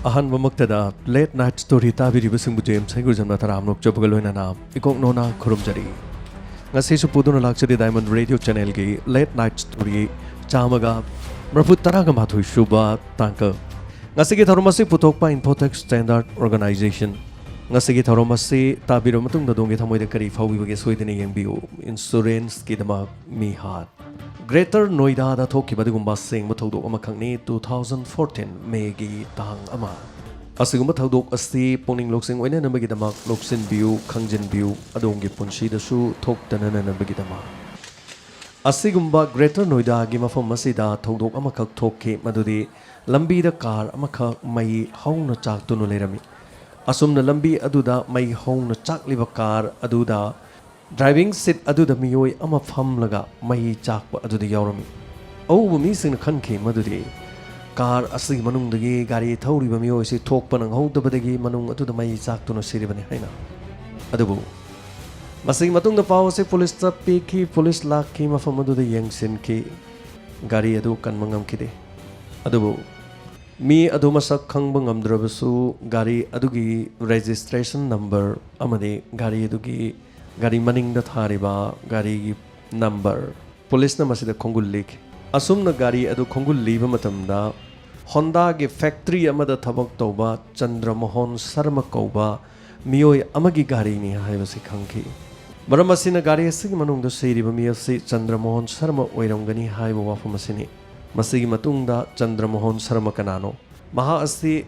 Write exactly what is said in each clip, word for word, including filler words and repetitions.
ꯑꯍꯥꯟꯕꯃꯛꯇꯗ late night story ꯇꯥꯕꯤꯔꯤꯕꯁꯤꯡꯕꯨ James ꯍꯩꯒꯨꯖꯝꯅ ꯇꯔꯥꯝꯅ ꯑꯣꯛꯆꯕꯒ ꯂꯣꯏꯅꯅ ꯏꯀꯣꯛ ꯅꯣꯅꯥ ꯈꯨꯔꯨꯝꯖꯔꯤ꯫ ꯉꯁꯤꯁꯨ ꯄꯨꯗꯨꯅ ꯂꯥꯛꯆꯔꯤ ꯗꯥꯏꯃꯟ ꯔꯦꯗꯤꯑꯣ ꯆꯦꯅꯦꯜꯒꯤ ꯂꯦꯠ ꯅꯥꯏꯠ ꯁ꯭ꯇꯣꯔꯤ ꯆꯥꯝꯃꯒ ꯃꯔꯤꯐꯨ ꯇꯔꯥꯒ ꯃꯥꯊꯣꯏ ꯁꯨꯕ ꯇꯥꯡꯀꯛ꯫ ꯉꯁꯤꯒꯤ ꯊꯧꯔꯝ ꯑꯁꯤ ꯄꯨꯊꯣꯛꯄ ꯏꯟꯐꯣꯇꯦꯛ ꯁ꯭ꯇꯦꯟꯗꯔꯠ ꯑꯣꯔꯒꯅꯥꯏꯖꯦꯁꯟ꯫ ꯉꯁꯤꯒꯤ ꯊꯧꯔꯝ ꯑꯁꯤ ꯇꯥꯕꯤꯔꯕ ꯃꯇꯨꯡꯗ ꯑꯗꯣꯝꯒꯤ ꯊꯃꯣꯏꯗ ꯀꯔꯤ ꯐꯥꯎꯕꯤꯕꯒꯦ ꯁꯣꯏꯗꯅ ꯌꯦꯡꯕꯤꯌꯨ꯫ ꯏꯟꯁꯨꯔꯦꯟꯁꯀꯤꯗꯃꯛ ꯃꯤꯍꯥꯠ꯫ ꯒ꯭ꯔꯦꯇꯔ ꯅꯣꯏꯗꯥꯗ ꯊꯣꯛꯈꯤꯕ ꯑꯗꯨꯒꯨꯝꯕ ꯑꯁꯦꯡꯕ ꯊꯧꯗꯣꯛ ꯑꯃꯈꯛꯅꯤ, ꯇꯨ ꯊꯥꯎꯖꯟ ꯐꯣꯔꯇꯤꯟ ꯃꯦꯒꯤ ꯇꯥꯡ ꯑꯃ꯫ ꯑꯁꯤꯒꯨꯝꯕ ꯊꯧꯗꯣꯛ ꯑꯁꯤ ꯄꯨꯛꯅꯤꯡ ꯂꯧꯁꯤꯡ ꯑꯣꯏꯅꯅꯕꯒꯤꯗꯃꯛ ꯂꯧꯁꯤꯟꯕꯤꯌꯨ, ꯈꯪꯖꯤꯟꯕꯤꯌꯨ, ꯑꯗꯣꯝꯒꯤ ꯄꯨꯟꯁꯤꯗꯁꯨ ꯊꯣꯛꯇꯅꯅꯕꯒꯤꯗꯃꯛ꯫ ꯑꯁꯤꯒꯨꯝꯕ ꯒ꯭ꯔꯦꯇꯔ ꯅꯣꯏꯗꯥꯒꯤ ꯃꯐꯝ ꯑꯁꯤꯗ ꯊꯧꯗꯣꯛ ꯑꯃꯈꯛ ꯊꯣꯛꯈꯤ, ꯃꯗꯨꯗꯤ ꯂꯝꯕꯤꯗ ꯀꯥꯔ ꯑꯃꯈꯛ ꯃꯩ ꯍꯧꯅ ꯆꯥꯛꯇꯨꯅ ꯂꯩꯔꯝꯃꯤ꯫ ꯑꯁꯨꯝꯅ ꯂꯝꯕꯤ ꯑꯗꯨꯗ ꯃꯩ ꯍꯧꯅ ꯆꯥꯛꯂꯤꯕ ꯀꯥꯔ ꯑꯗꯨꯗ ꯗ꯭ꯔꯥꯏꯚꯤꯡ ꯁꯤꯠ ꯑꯗꯨꯗ ꯃꯤꯑꯣꯏ ꯑꯃ ꯐꯝꯂꯒ ꯃꯩ ꯆꯥꯛꯄ ꯑꯗꯨꯗ ꯌꯥꯎꯔꯝꯃꯤ꯫ ꯑꯎꯕ ꯃꯤꯁꯤꯡꯅ ꯈꯟꯈꯤ ꯃꯗꯨꯗꯤ ꯀꯥꯔ ꯑꯁꯤꯒꯤ ꯃꯅꯨꯡꯗꯒꯤ ꯒꯥꯔꯤ ꯊꯧꯔꯤꯕ ꯃꯤꯑꯣꯏ ꯑꯁꯤ ꯊꯣꯛꯄ ꯅꯪꯍꯧꯗꯕꯗꯒꯤ ꯃꯅꯨꯡ ꯑꯗꯨꯗ ꯃꯩ ꯆꯥꯛꯇꯨꯅ ꯁꯤꯔꯤꯕꯅꯤ ꯍꯥꯏꯅ꯫ ꯑꯗꯨꯕꯨ ꯃꯁꯤꯒꯤ ꯃꯇꯨꯡꯗ ꯄꯥꯎ ꯑꯁꯤ ꯄꯨꯂꯤꯁꯇ ꯄꯤꯈꯤ꯫ ꯄꯨꯂꯤꯁ ꯂꯥꯛꯈꯤ, ꯃꯐꯝ ꯑꯗꯨꯗ ꯌꯦꯡꯁꯤꯟꯈꯤ꯫ ꯒꯥꯔꯤ ꯑꯗꯨ ꯀꯟꯕ ꯉꯝꯈꯤꯗꯦ꯫ ꯑꯗꯨꯕꯨ ꯃꯤ ꯑꯗꯨ ꯃꯁꯛ ꯈꯪꯕ ꯉꯝꯗ꯭ꯔꯕꯁꯨ, ꯒꯥꯔꯤ ꯑꯗꯨꯒꯤ ꯔꯦꯖꯤꯁꯇ꯭ꯔꯦꯁꯟ ꯅꯝꯕꯔ ꯑꯃꯗꯤ ꯒꯥꯔꯤ ꯑꯗꯨꯒꯤ, ꯒꯥꯔꯤ ꯃꯅꯤꯡꯗ ꯊꯥꯔꯤꯕ ꯒꯥꯔꯤꯒꯤ ꯅꯝꯕꯔ, ꯄꯨꯂꯤꯁꯅ ꯃꯁꯤꯗ ꯈꯣꯡꯒꯨꯜ ꯂꯤꯈꯤ꯫ ꯑꯁꯨꯝꯅ ꯒꯥꯔꯤ ꯑꯗꯨ ꯈꯣꯡꯒꯨꯜ ꯂꯤꯕ ꯃꯇꯝꯗ, ꯍꯣꯟꯗꯥꯒꯤ ꯐꯦꯛꯇ꯭ꯔꯤ ꯑꯃꯗ ꯊꯕꯛ ꯇꯧꯕ ꯆꯟꯗ꯭ꯔꯃꯣꯍꯟ ꯁꯔꯃ ꯀꯧꯕ ꯃꯤꯑꯣꯏ ꯑꯃꯒꯤ ꯒꯥꯔꯤꯅꯤ ꯍꯥꯏꯕꯁꯤ ꯈꯪꯈꯤ꯫ ꯃꯔꯝ ꯑꯁꯤꯅ, ꯒꯥꯔꯤ ꯑꯁꯤꯒꯤ ꯃꯅꯨꯡꯗ ꯁꯤꯔꯤꯕ ꯃꯤ ꯑꯁꯤ ꯆꯟꯗ꯭ꯔꯃꯣꯍꯟ ꯁꯔꯃ ꯑꯣꯏꯔꯝꯒꯅꯤ ꯍꯥꯏꯕ ꯋꯥꯐꯝ ꯑꯁꯤꯅꯤ꯫ ꯃꯁꯤꯒꯤ ꯃꯇꯨꯡꯗ ꯆꯟꯗ꯭ꯔꯃꯣꯍꯟ ꯁꯔꯃ ꯀꯅꯥꯅꯣ? ꯃꯍꯥꯛ ꯑꯁꯤ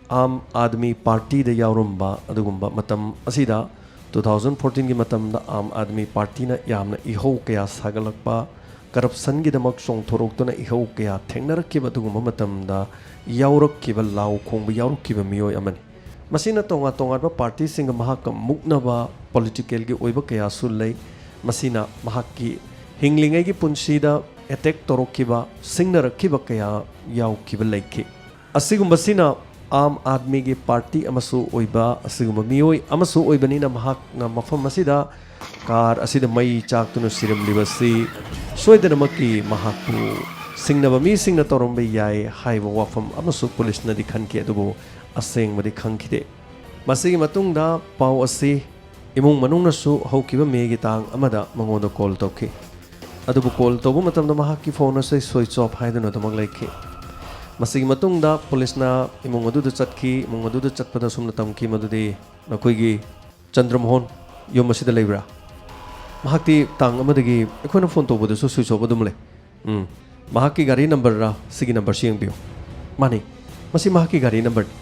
ꯑꯥꯝ ꯑꯥꯗꯃꯤ ꯄꯥꯔꯇꯤꯗ ꯌꯥꯎꯔꯝꯕ ꯑꯗꯨꯒꯨꯝꯕ ꯃꯇꯝ ꯑꯁꯤꯗ, ꯇꯨ ꯊꯥꯎꯖꯟ ꯐꯣꯔꯇꯤꯟꯒꯤ ꯃꯇꯝꯗ ꯑꯥꯝ ꯑꯥꯗꯃꯤ ꯄꯥꯔꯇꯤꯅ ꯌꯥꯝꯅ ꯏꯍꯧ ꯀꯌꯥ ꯁꯥꯒꯠꯂꯛꯄ, ꯀꯔꯞꯁꯟꯒꯤꯗꯃꯛ ꯆꯣꯡꯊꯣꯔꯛꯇꯨꯅ ꯏꯍꯧ ꯀꯌꯥ ꯊꯦꯡꯅꯔꯛꯈꯤꯕ ꯑꯗꯨꯒꯨꯝꯕ ꯃꯇꯝꯗ ꯌꯥꯎꯔꯛꯈꯤꯕ, ꯂꯥꯎ ꯈꯣꯡꯕ ꯌꯥꯎꯔꯛꯈꯤꯕ ꯃꯤꯑꯣꯏ ꯑꯃꯅꯤ꯫ ꯃꯁꯤꯅ ꯇꯣꯉꯥꯟ ꯇꯣꯉꯥꯟꯕ ꯄꯥꯔꯇꯤꯁꯤꯡꯒ ꯃꯍꯥꯛꯀ ꯃꯨꯛꯅꯕ ꯄꯣꯂꯤꯇꯤꯀꯦꯜꯒꯤ ꯑꯣꯏꯕ ꯀꯌꯥꯁꯨ ꯂꯩ꯫ ꯃꯁꯤꯅ ꯃꯍꯥꯛꯀꯤ ꯍꯤꯡꯂꯤꯉꯩꯒꯤ ꯄꯨꯟꯁꯤꯗ ꯑꯦꯇꯦꯛ ꯇꯧꯔꯛꯈꯤꯕ, ꯁꯤꯡꯅꯔꯛꯈꯤꯕ ꯀꯌꯥ ꯌꯥꯎꯈꯤꯕ ꯂꯩꯈꯤ꯫ ꯑꯁꯤꯒꯨꯝꯕꯁꯤꯅ ꯑꯥꯝ ꯑꯥꯗꯃꯤꯒꯤ ꯄꯥꯔꯇꯤ ꯑꯃꯁꯨ ꯑꯣꯏꯕ, ꯑꯁꯤꯒꯨꯝꯕ ꯃꯤꯑꯣꯏ ꯑꯃꯁꯨ ꯑꯣꯏꯕꯅꯤꯅ, ꯃꯍꯥꯛꯅ ꯃꯐꯝ ꯑꯁꯤꯗ ꯀꯥꯔ ꯑꯁꯤꯗ ꯃꯩ ꯆꯥꯛꯇꯨꯅ ꯁꯤꯔꯝꯂꯤꯕꯁꯤ ꯁꯣꯏꯗꯅꯃꯛꯀꯤ ꯃꯍꯥꯛꯄꯨ ꯁꯤꯡꯅꯕ ꯃꯤꯁꯤꯡꯅ ꯇꯧꯔꯝꯕ ꯌꯥꯏ ꯍꯥꯏꯕ ꯋꯥꯐꯝ ꯑꯃꯁꯨ ꯄꯨꯂꯤꯁꯅꯗꯤ ꯈꯟꯈꯤ, ꯑꯗꯨꯕꯨ ꯑꯁꯦꯡꯕꯗꯤ ꯈꯪꯈꯤꯗꯦ꯫ ꯃꯁꯤꯒꯤ ꯃꯇꯨꯡꯗ ꯄꯥꯎ ꯑꯁꯤ ꯏꯃꯨꯡ ꯃꯅꯨꯡꯅꯁꯨ ꯍꯧꯈꯤꯕ ꯃꯦꯒꯤ ꯇꯥꯡ ꯑꯃꯗ ꯃꯉꯣꯟꯗ ꯀꯣꯜ ꯇꯧꯈꯤ꯫ ꯑꯗꯨꯕꯨ ꯀꯣꯜ ꯇꯧꯕ ꯃꯇꯝꯗ ꯃꯍꯥꯛꯀꯤ ꯐꯣꯟ ꯑꯁꯤ ꯁ꯭ꯋꯤꯆ ꯑꯣꯐ ꯍꯥꯏꯗꯨꯅ ꯑꯗꯨꯃꯛ ꯂꯩꯈꯤ꯫ ꯃꯁꯤꯒꯤ ꯃꯇꯨꯡꯗ ꯄꯨꯂꯤꯁꯅ ꯏꯃꯨꯡ ꯑꯗꯨꯗ ꯆꯠꯈꯤ꯫ ꯏꯃꯨꯡ ꯑꯗꯨꯗ ꯆꯠꯄꯗ ꯑꯁꯨꯝꯅ ꯇꯝꯈꯤ ꯃꯗꯨꯗꯤ, "ꯅꯈꯣꯏꯒꯤ ꯆꯟꯗ꯭ꯔꯃꯣꯍꯟ ꯌꯨꯝ ꯑꯁꯤꯗ ꯂꯩꯕ꯭ꯔꯥ? ꯃꯍꯥꯛꯇꯤ ꯇꯥꯡ ꯑꯃꯗꯒꯤ ꯑꯩꯈꯣꯏꯅ ꯐꯣꯟ ꯇꯧꯕꯗꯁꯨ ꯁ꯭ꯋꯤꯆ ꯑꯣꯐ ꯑꯗꯨꯝ ꯂꯩ꯫ ꯎꯝ, ꯃꯍꯥꯛꯀꯤ ꯒꯥꯔꯤ ꯅꯝꯕꯔꯔ? ꯁꯤꯒꯤ ꯅꯝꯕꯔꯁꯤ ꯌꯦꯡꯕꯤꯌꯨ꯫ ꯃꯥꯅꯤ, ꯃꯁꯤ ꯃꯍꯥꯛꯀꯤ ꯒꯥꯔꯤ ꯅꯝꯕꯔꯅꯤ꯫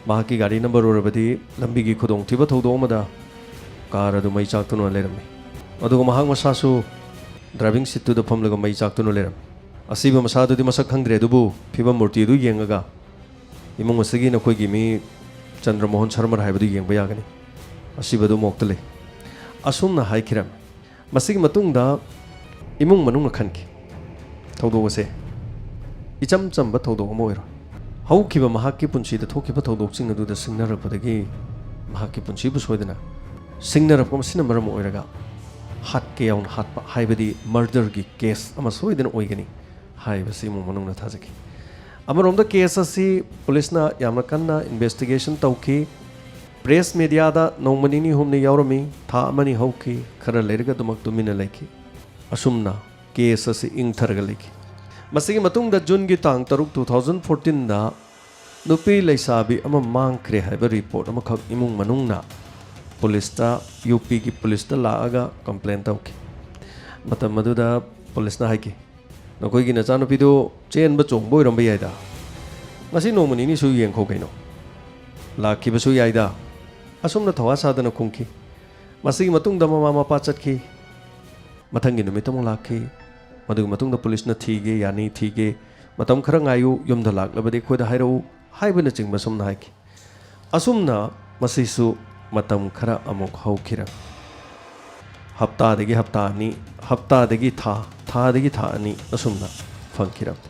ꯃꯍꯥꯛꯀꯤ ꯒꯥꯔꯤ ꯅꯝꯕꯔ ꯑꯣꯏꯔꯕꯗꯤ ꯂꯝꯕꯤꯒꯤ ꯈꯨꯗꯣꯡꯊꯤꯕ ꯊꯧꯗꯣꯛ ꯑꯃꯗ ꯀꯥꯔ ꯑꯗꯨ ꯃꯩ ꯆꯥꯛꯇꯨꯅ ꯂꯩꯔꯝꯃꯤ꯫ ꯑꯗꯨꯒ ꯃꯍꯥꯛ ꯃꯁꯥꯁꯨ ꯗ꯭ꯔꯥꯏꯚꯤꯡ ꯁꯤꯠꯇꯨꯗ ꯐꯝꯂꯒ ꯃꯩ ꯆꯥꯛꯇꯨꯅ ꯂꯩꯔꯝꯃꯤ꯫ ꯑꯁꯤꯕ ꯃꯁꯥꯗꯨꯗꯤ ꯃꯁꯛ ꯈꯪꯗ꯭ꯔꯦ, ꯑꯗꯨꯕꯨ ꯐꯤꯕꯝ ꯃꯨꯔꯇꯤ ꯑꯗꯨ ꯌꯦꯡꯉꯒ ꯏꯃꯨꯡ ꯑꯁꯤꯒꯤ ꯅꯈꯣꯏꯒꯤ ꯃꯤ ꯆꯟꯗ꯭ꯔꯃꯣꯍꯟ ꯁꯔꯃꯔ ꯍꯥꯏꯕꯗꯨ ꯌꯦꯡꯕ ꯌꯥꯒꯅꯤ꯫ ꯑꯁꯤꯕꯗꯨ ꯃꯣꯛꯇ ꯂꯩ," ꯑꯁꯨꯝꯅ ꯍꯥꯏꯈꯤꯔꯝꯃꯤ꯫ ꯃꯁꯤꯒꯤ ꯃꯇꯨꯡꯗ ꯏꯃꯨꯡ ꯃꯅꯨꯡꯅ ꯈꯟꯈꯤ, ꯊꯧꯗꯣꯛ ꯑꯁꯦ ꯏꯆꯝ ꯆꯝꯕ ꯊꯧꯗꯣꯛ ꯑꯃ ꯑꯣꯏꯔꯣꯏ꯫ ꯍꯧꯈꯤꯕ ꯃꯍꯥꯛꯀꯤ ꯄꯨꯟꯁꯤꯗ ꯊꯣꯛꯈꯤꯕ ꯊꯧꯗꯣꯛꯁꯤꯡ ꯑꯗꯨꯗ ꯁꯤꯡꯅꯔꯛꯄꯗꯒꯤ ꯃꯍꯥꯛꯀꯤ ꯄꯨꯟꯁꯤꯕꯨ ꯁꯣꯏꯗꯅ ꯁꯤꯡꯅꯔꯛꯄ ꯑꯁꯤꯅ ꯃꯔꯝ ꯑꯣꯏꯔꯒ ꯍꯥꯠꯀꯦ ꯌꯥꯎꯅ ꯍꯥꯠꯄ ꯍꯥꯏꯕꯗꯤ ꯃꯔꯗꯔꯒꯤ ꯀꯦꯁ ꯑꯃ ꯁꯣꯏꯗꯅ ꯑꯣꯏꯒꯅꯤ ꯍꯥꯏꯕꯁꯤ ꯏꯃꯨꯡ ꯃꯅꯨꯡꯅ ꯊꯥꯖꯈꯤ꯫ ꯑꯃꯔꯣꯝꯗ ꯀꯦꯁ ꯑꯁꯤ ꯄꯨꯂꯤꯁꯅ ꯌꯥꯝꯅ ꯀꯟꯅ ꯏꯟꯚꯦꯁꯇꯤꯒꯦꯁꯟ ꯇꯧꯈꯤ꯫ ꯄ꯭ꯔꯦꯁ ꯃꯦꯗꯤꯌꯥꯗ ꯅꯣꯡꯃ ꯅꯤꯅꯤ ꯍꯨꯝꯅꯤ ꯌꯥꯎꯔꯝꯃꯤ꯫ ꯊꯥ ꯑꯃꯅꯤ ꯍꯧꯈꯤ꯫ ꯈꯔ ꯂꯩꯔꯒ ꯑꯗꯨꯃꯛ ꯇꯨꯃꯤꯟꯅ ꯂꯩꯈꯤ꯫ ꯑꯁꯨꯝꯅ ꯀꯦꯁ ꯑꯁꯤ ꯏꯪꯊꯔꯒ ꯂꯩꯈꯤ꯫ ꯃꯁꯤꯒꯤ ꯃꯇꯨꯡꯗ ꯖꯨꯟꯒꯤ ꯇꯥꯡ ꯇꯔꯨꯛ, two thousand fourteenꯗ ꯅꯨꯄꯤ ꯂꯩꯁꯥꯕꯤ ꯑꯃ ꯃꯥꯡꯈ꯭ꯔꯦ ꯍꯥꯏꯕ ꯔꯤꯄꯣꯔꯠ ꯑꯃꯈꯛ ꯏꯃꯨꯡ ꯃꯅꯨꯡꯅ ꯄꯨꯂꯤꯁꯇ, ꯌꯨ ꯄꯤꯒꯤ ꯄꯨꯂꯤꯁꯇ ꯂꯥꯛꯑꯒ ꯀꯝꯄ꯭ꯂꯦꯟ ꯇꯧꯈꯤ꯫ ꯃꯇꯝ ꯑꯗꯨꯗ ꯄꯨꯂꯤꯁꯅ ꯍꯥꯏꯈꯤ, "ꯅꯈꯣꯏꯒꯤ ꯅꯆꯥꯅꯨꯄꯤꯗꯨ ꯆꯦꯟꯕ ꯆꯣꯡꯕ ꯑꯣꯏꯔꯝꯕ ꯌꯥꯏꯗ꯫ ꯉꯁꯤ ꯅꯣꯡꯃ ꯅꯤꯅꯤꯁꯨ ꯌꯦꯡꯈꯣ ꯀꯩꯅꯣ꯫ ꯂꯥꯛꯈꯤꯕꯁꯨ ꯌꯥꯏꯗ꯫" ꯑꯁꯨꯝꯅ ꯊꯧꯋꯥ ꯁꯥꯗꯅ ꯈꯨꯝꯈꯤ꯫ ꯃꯁꯤꯒꯤ ꯃꯇꯨꯡꯗ ꯃꯃꯥ ꯃꯄꯥ ꯆꯠꯈꯤ꯫ ꯃꯊꯪꯒꯤ ꯅꯨꯃꯤꯠꯇ ꯑꯃꯨꯛ ꯂꯥꯛꯈꯤ꯫ ꯃꯗꯨꯒꯤ ꯃꯇꯨꯡꯗ ꯄꯨꯂꯤꯁꯅ "ꯊꯤꯒꯦ, ꯌꯥꯅꯤ, ꯊꯤꯒꯦ, ꯃꯇꯝ ꯈꯔ ꯉꯥꯏꯌꯨ, ꯌꯨꯝꯗ ꯂꯥꯛꯂꯕꯗꯤ ꯑꯩꯈꯣꯏꯗ ꯍꯥꯏꯔꯛꯎ" ꯍꯥꯏꯕꯅꯆꯤꯡꯕ ꯑꯁꯨꯝꯅ ꯍꯥꯏꯈꯤ꯫ ꯑꯁꯨꯝꯅ ꯃꯁꯤꯁꯨ ꯃꯇꯝ ꯈꯔ ꯑꯃꯨꯛ ꯍꯧꯈꯤꯔꯝꯃꯤ꯫ ꯍꯞꯇꯥꯗꯒꯤ ꯍꯞꯇꯥ ꯑꯅꯤ, ꯍꯞꯇꯥꯗꯒꯤ ꯊꯥ, ꯊꯥꯗꯒꯤ ꯊꯥ ꯑꯅꯤ ꯑꯁꯨꯝꯅ ꯐꯪꯈꯤꯔꯝꯃꯤ꯫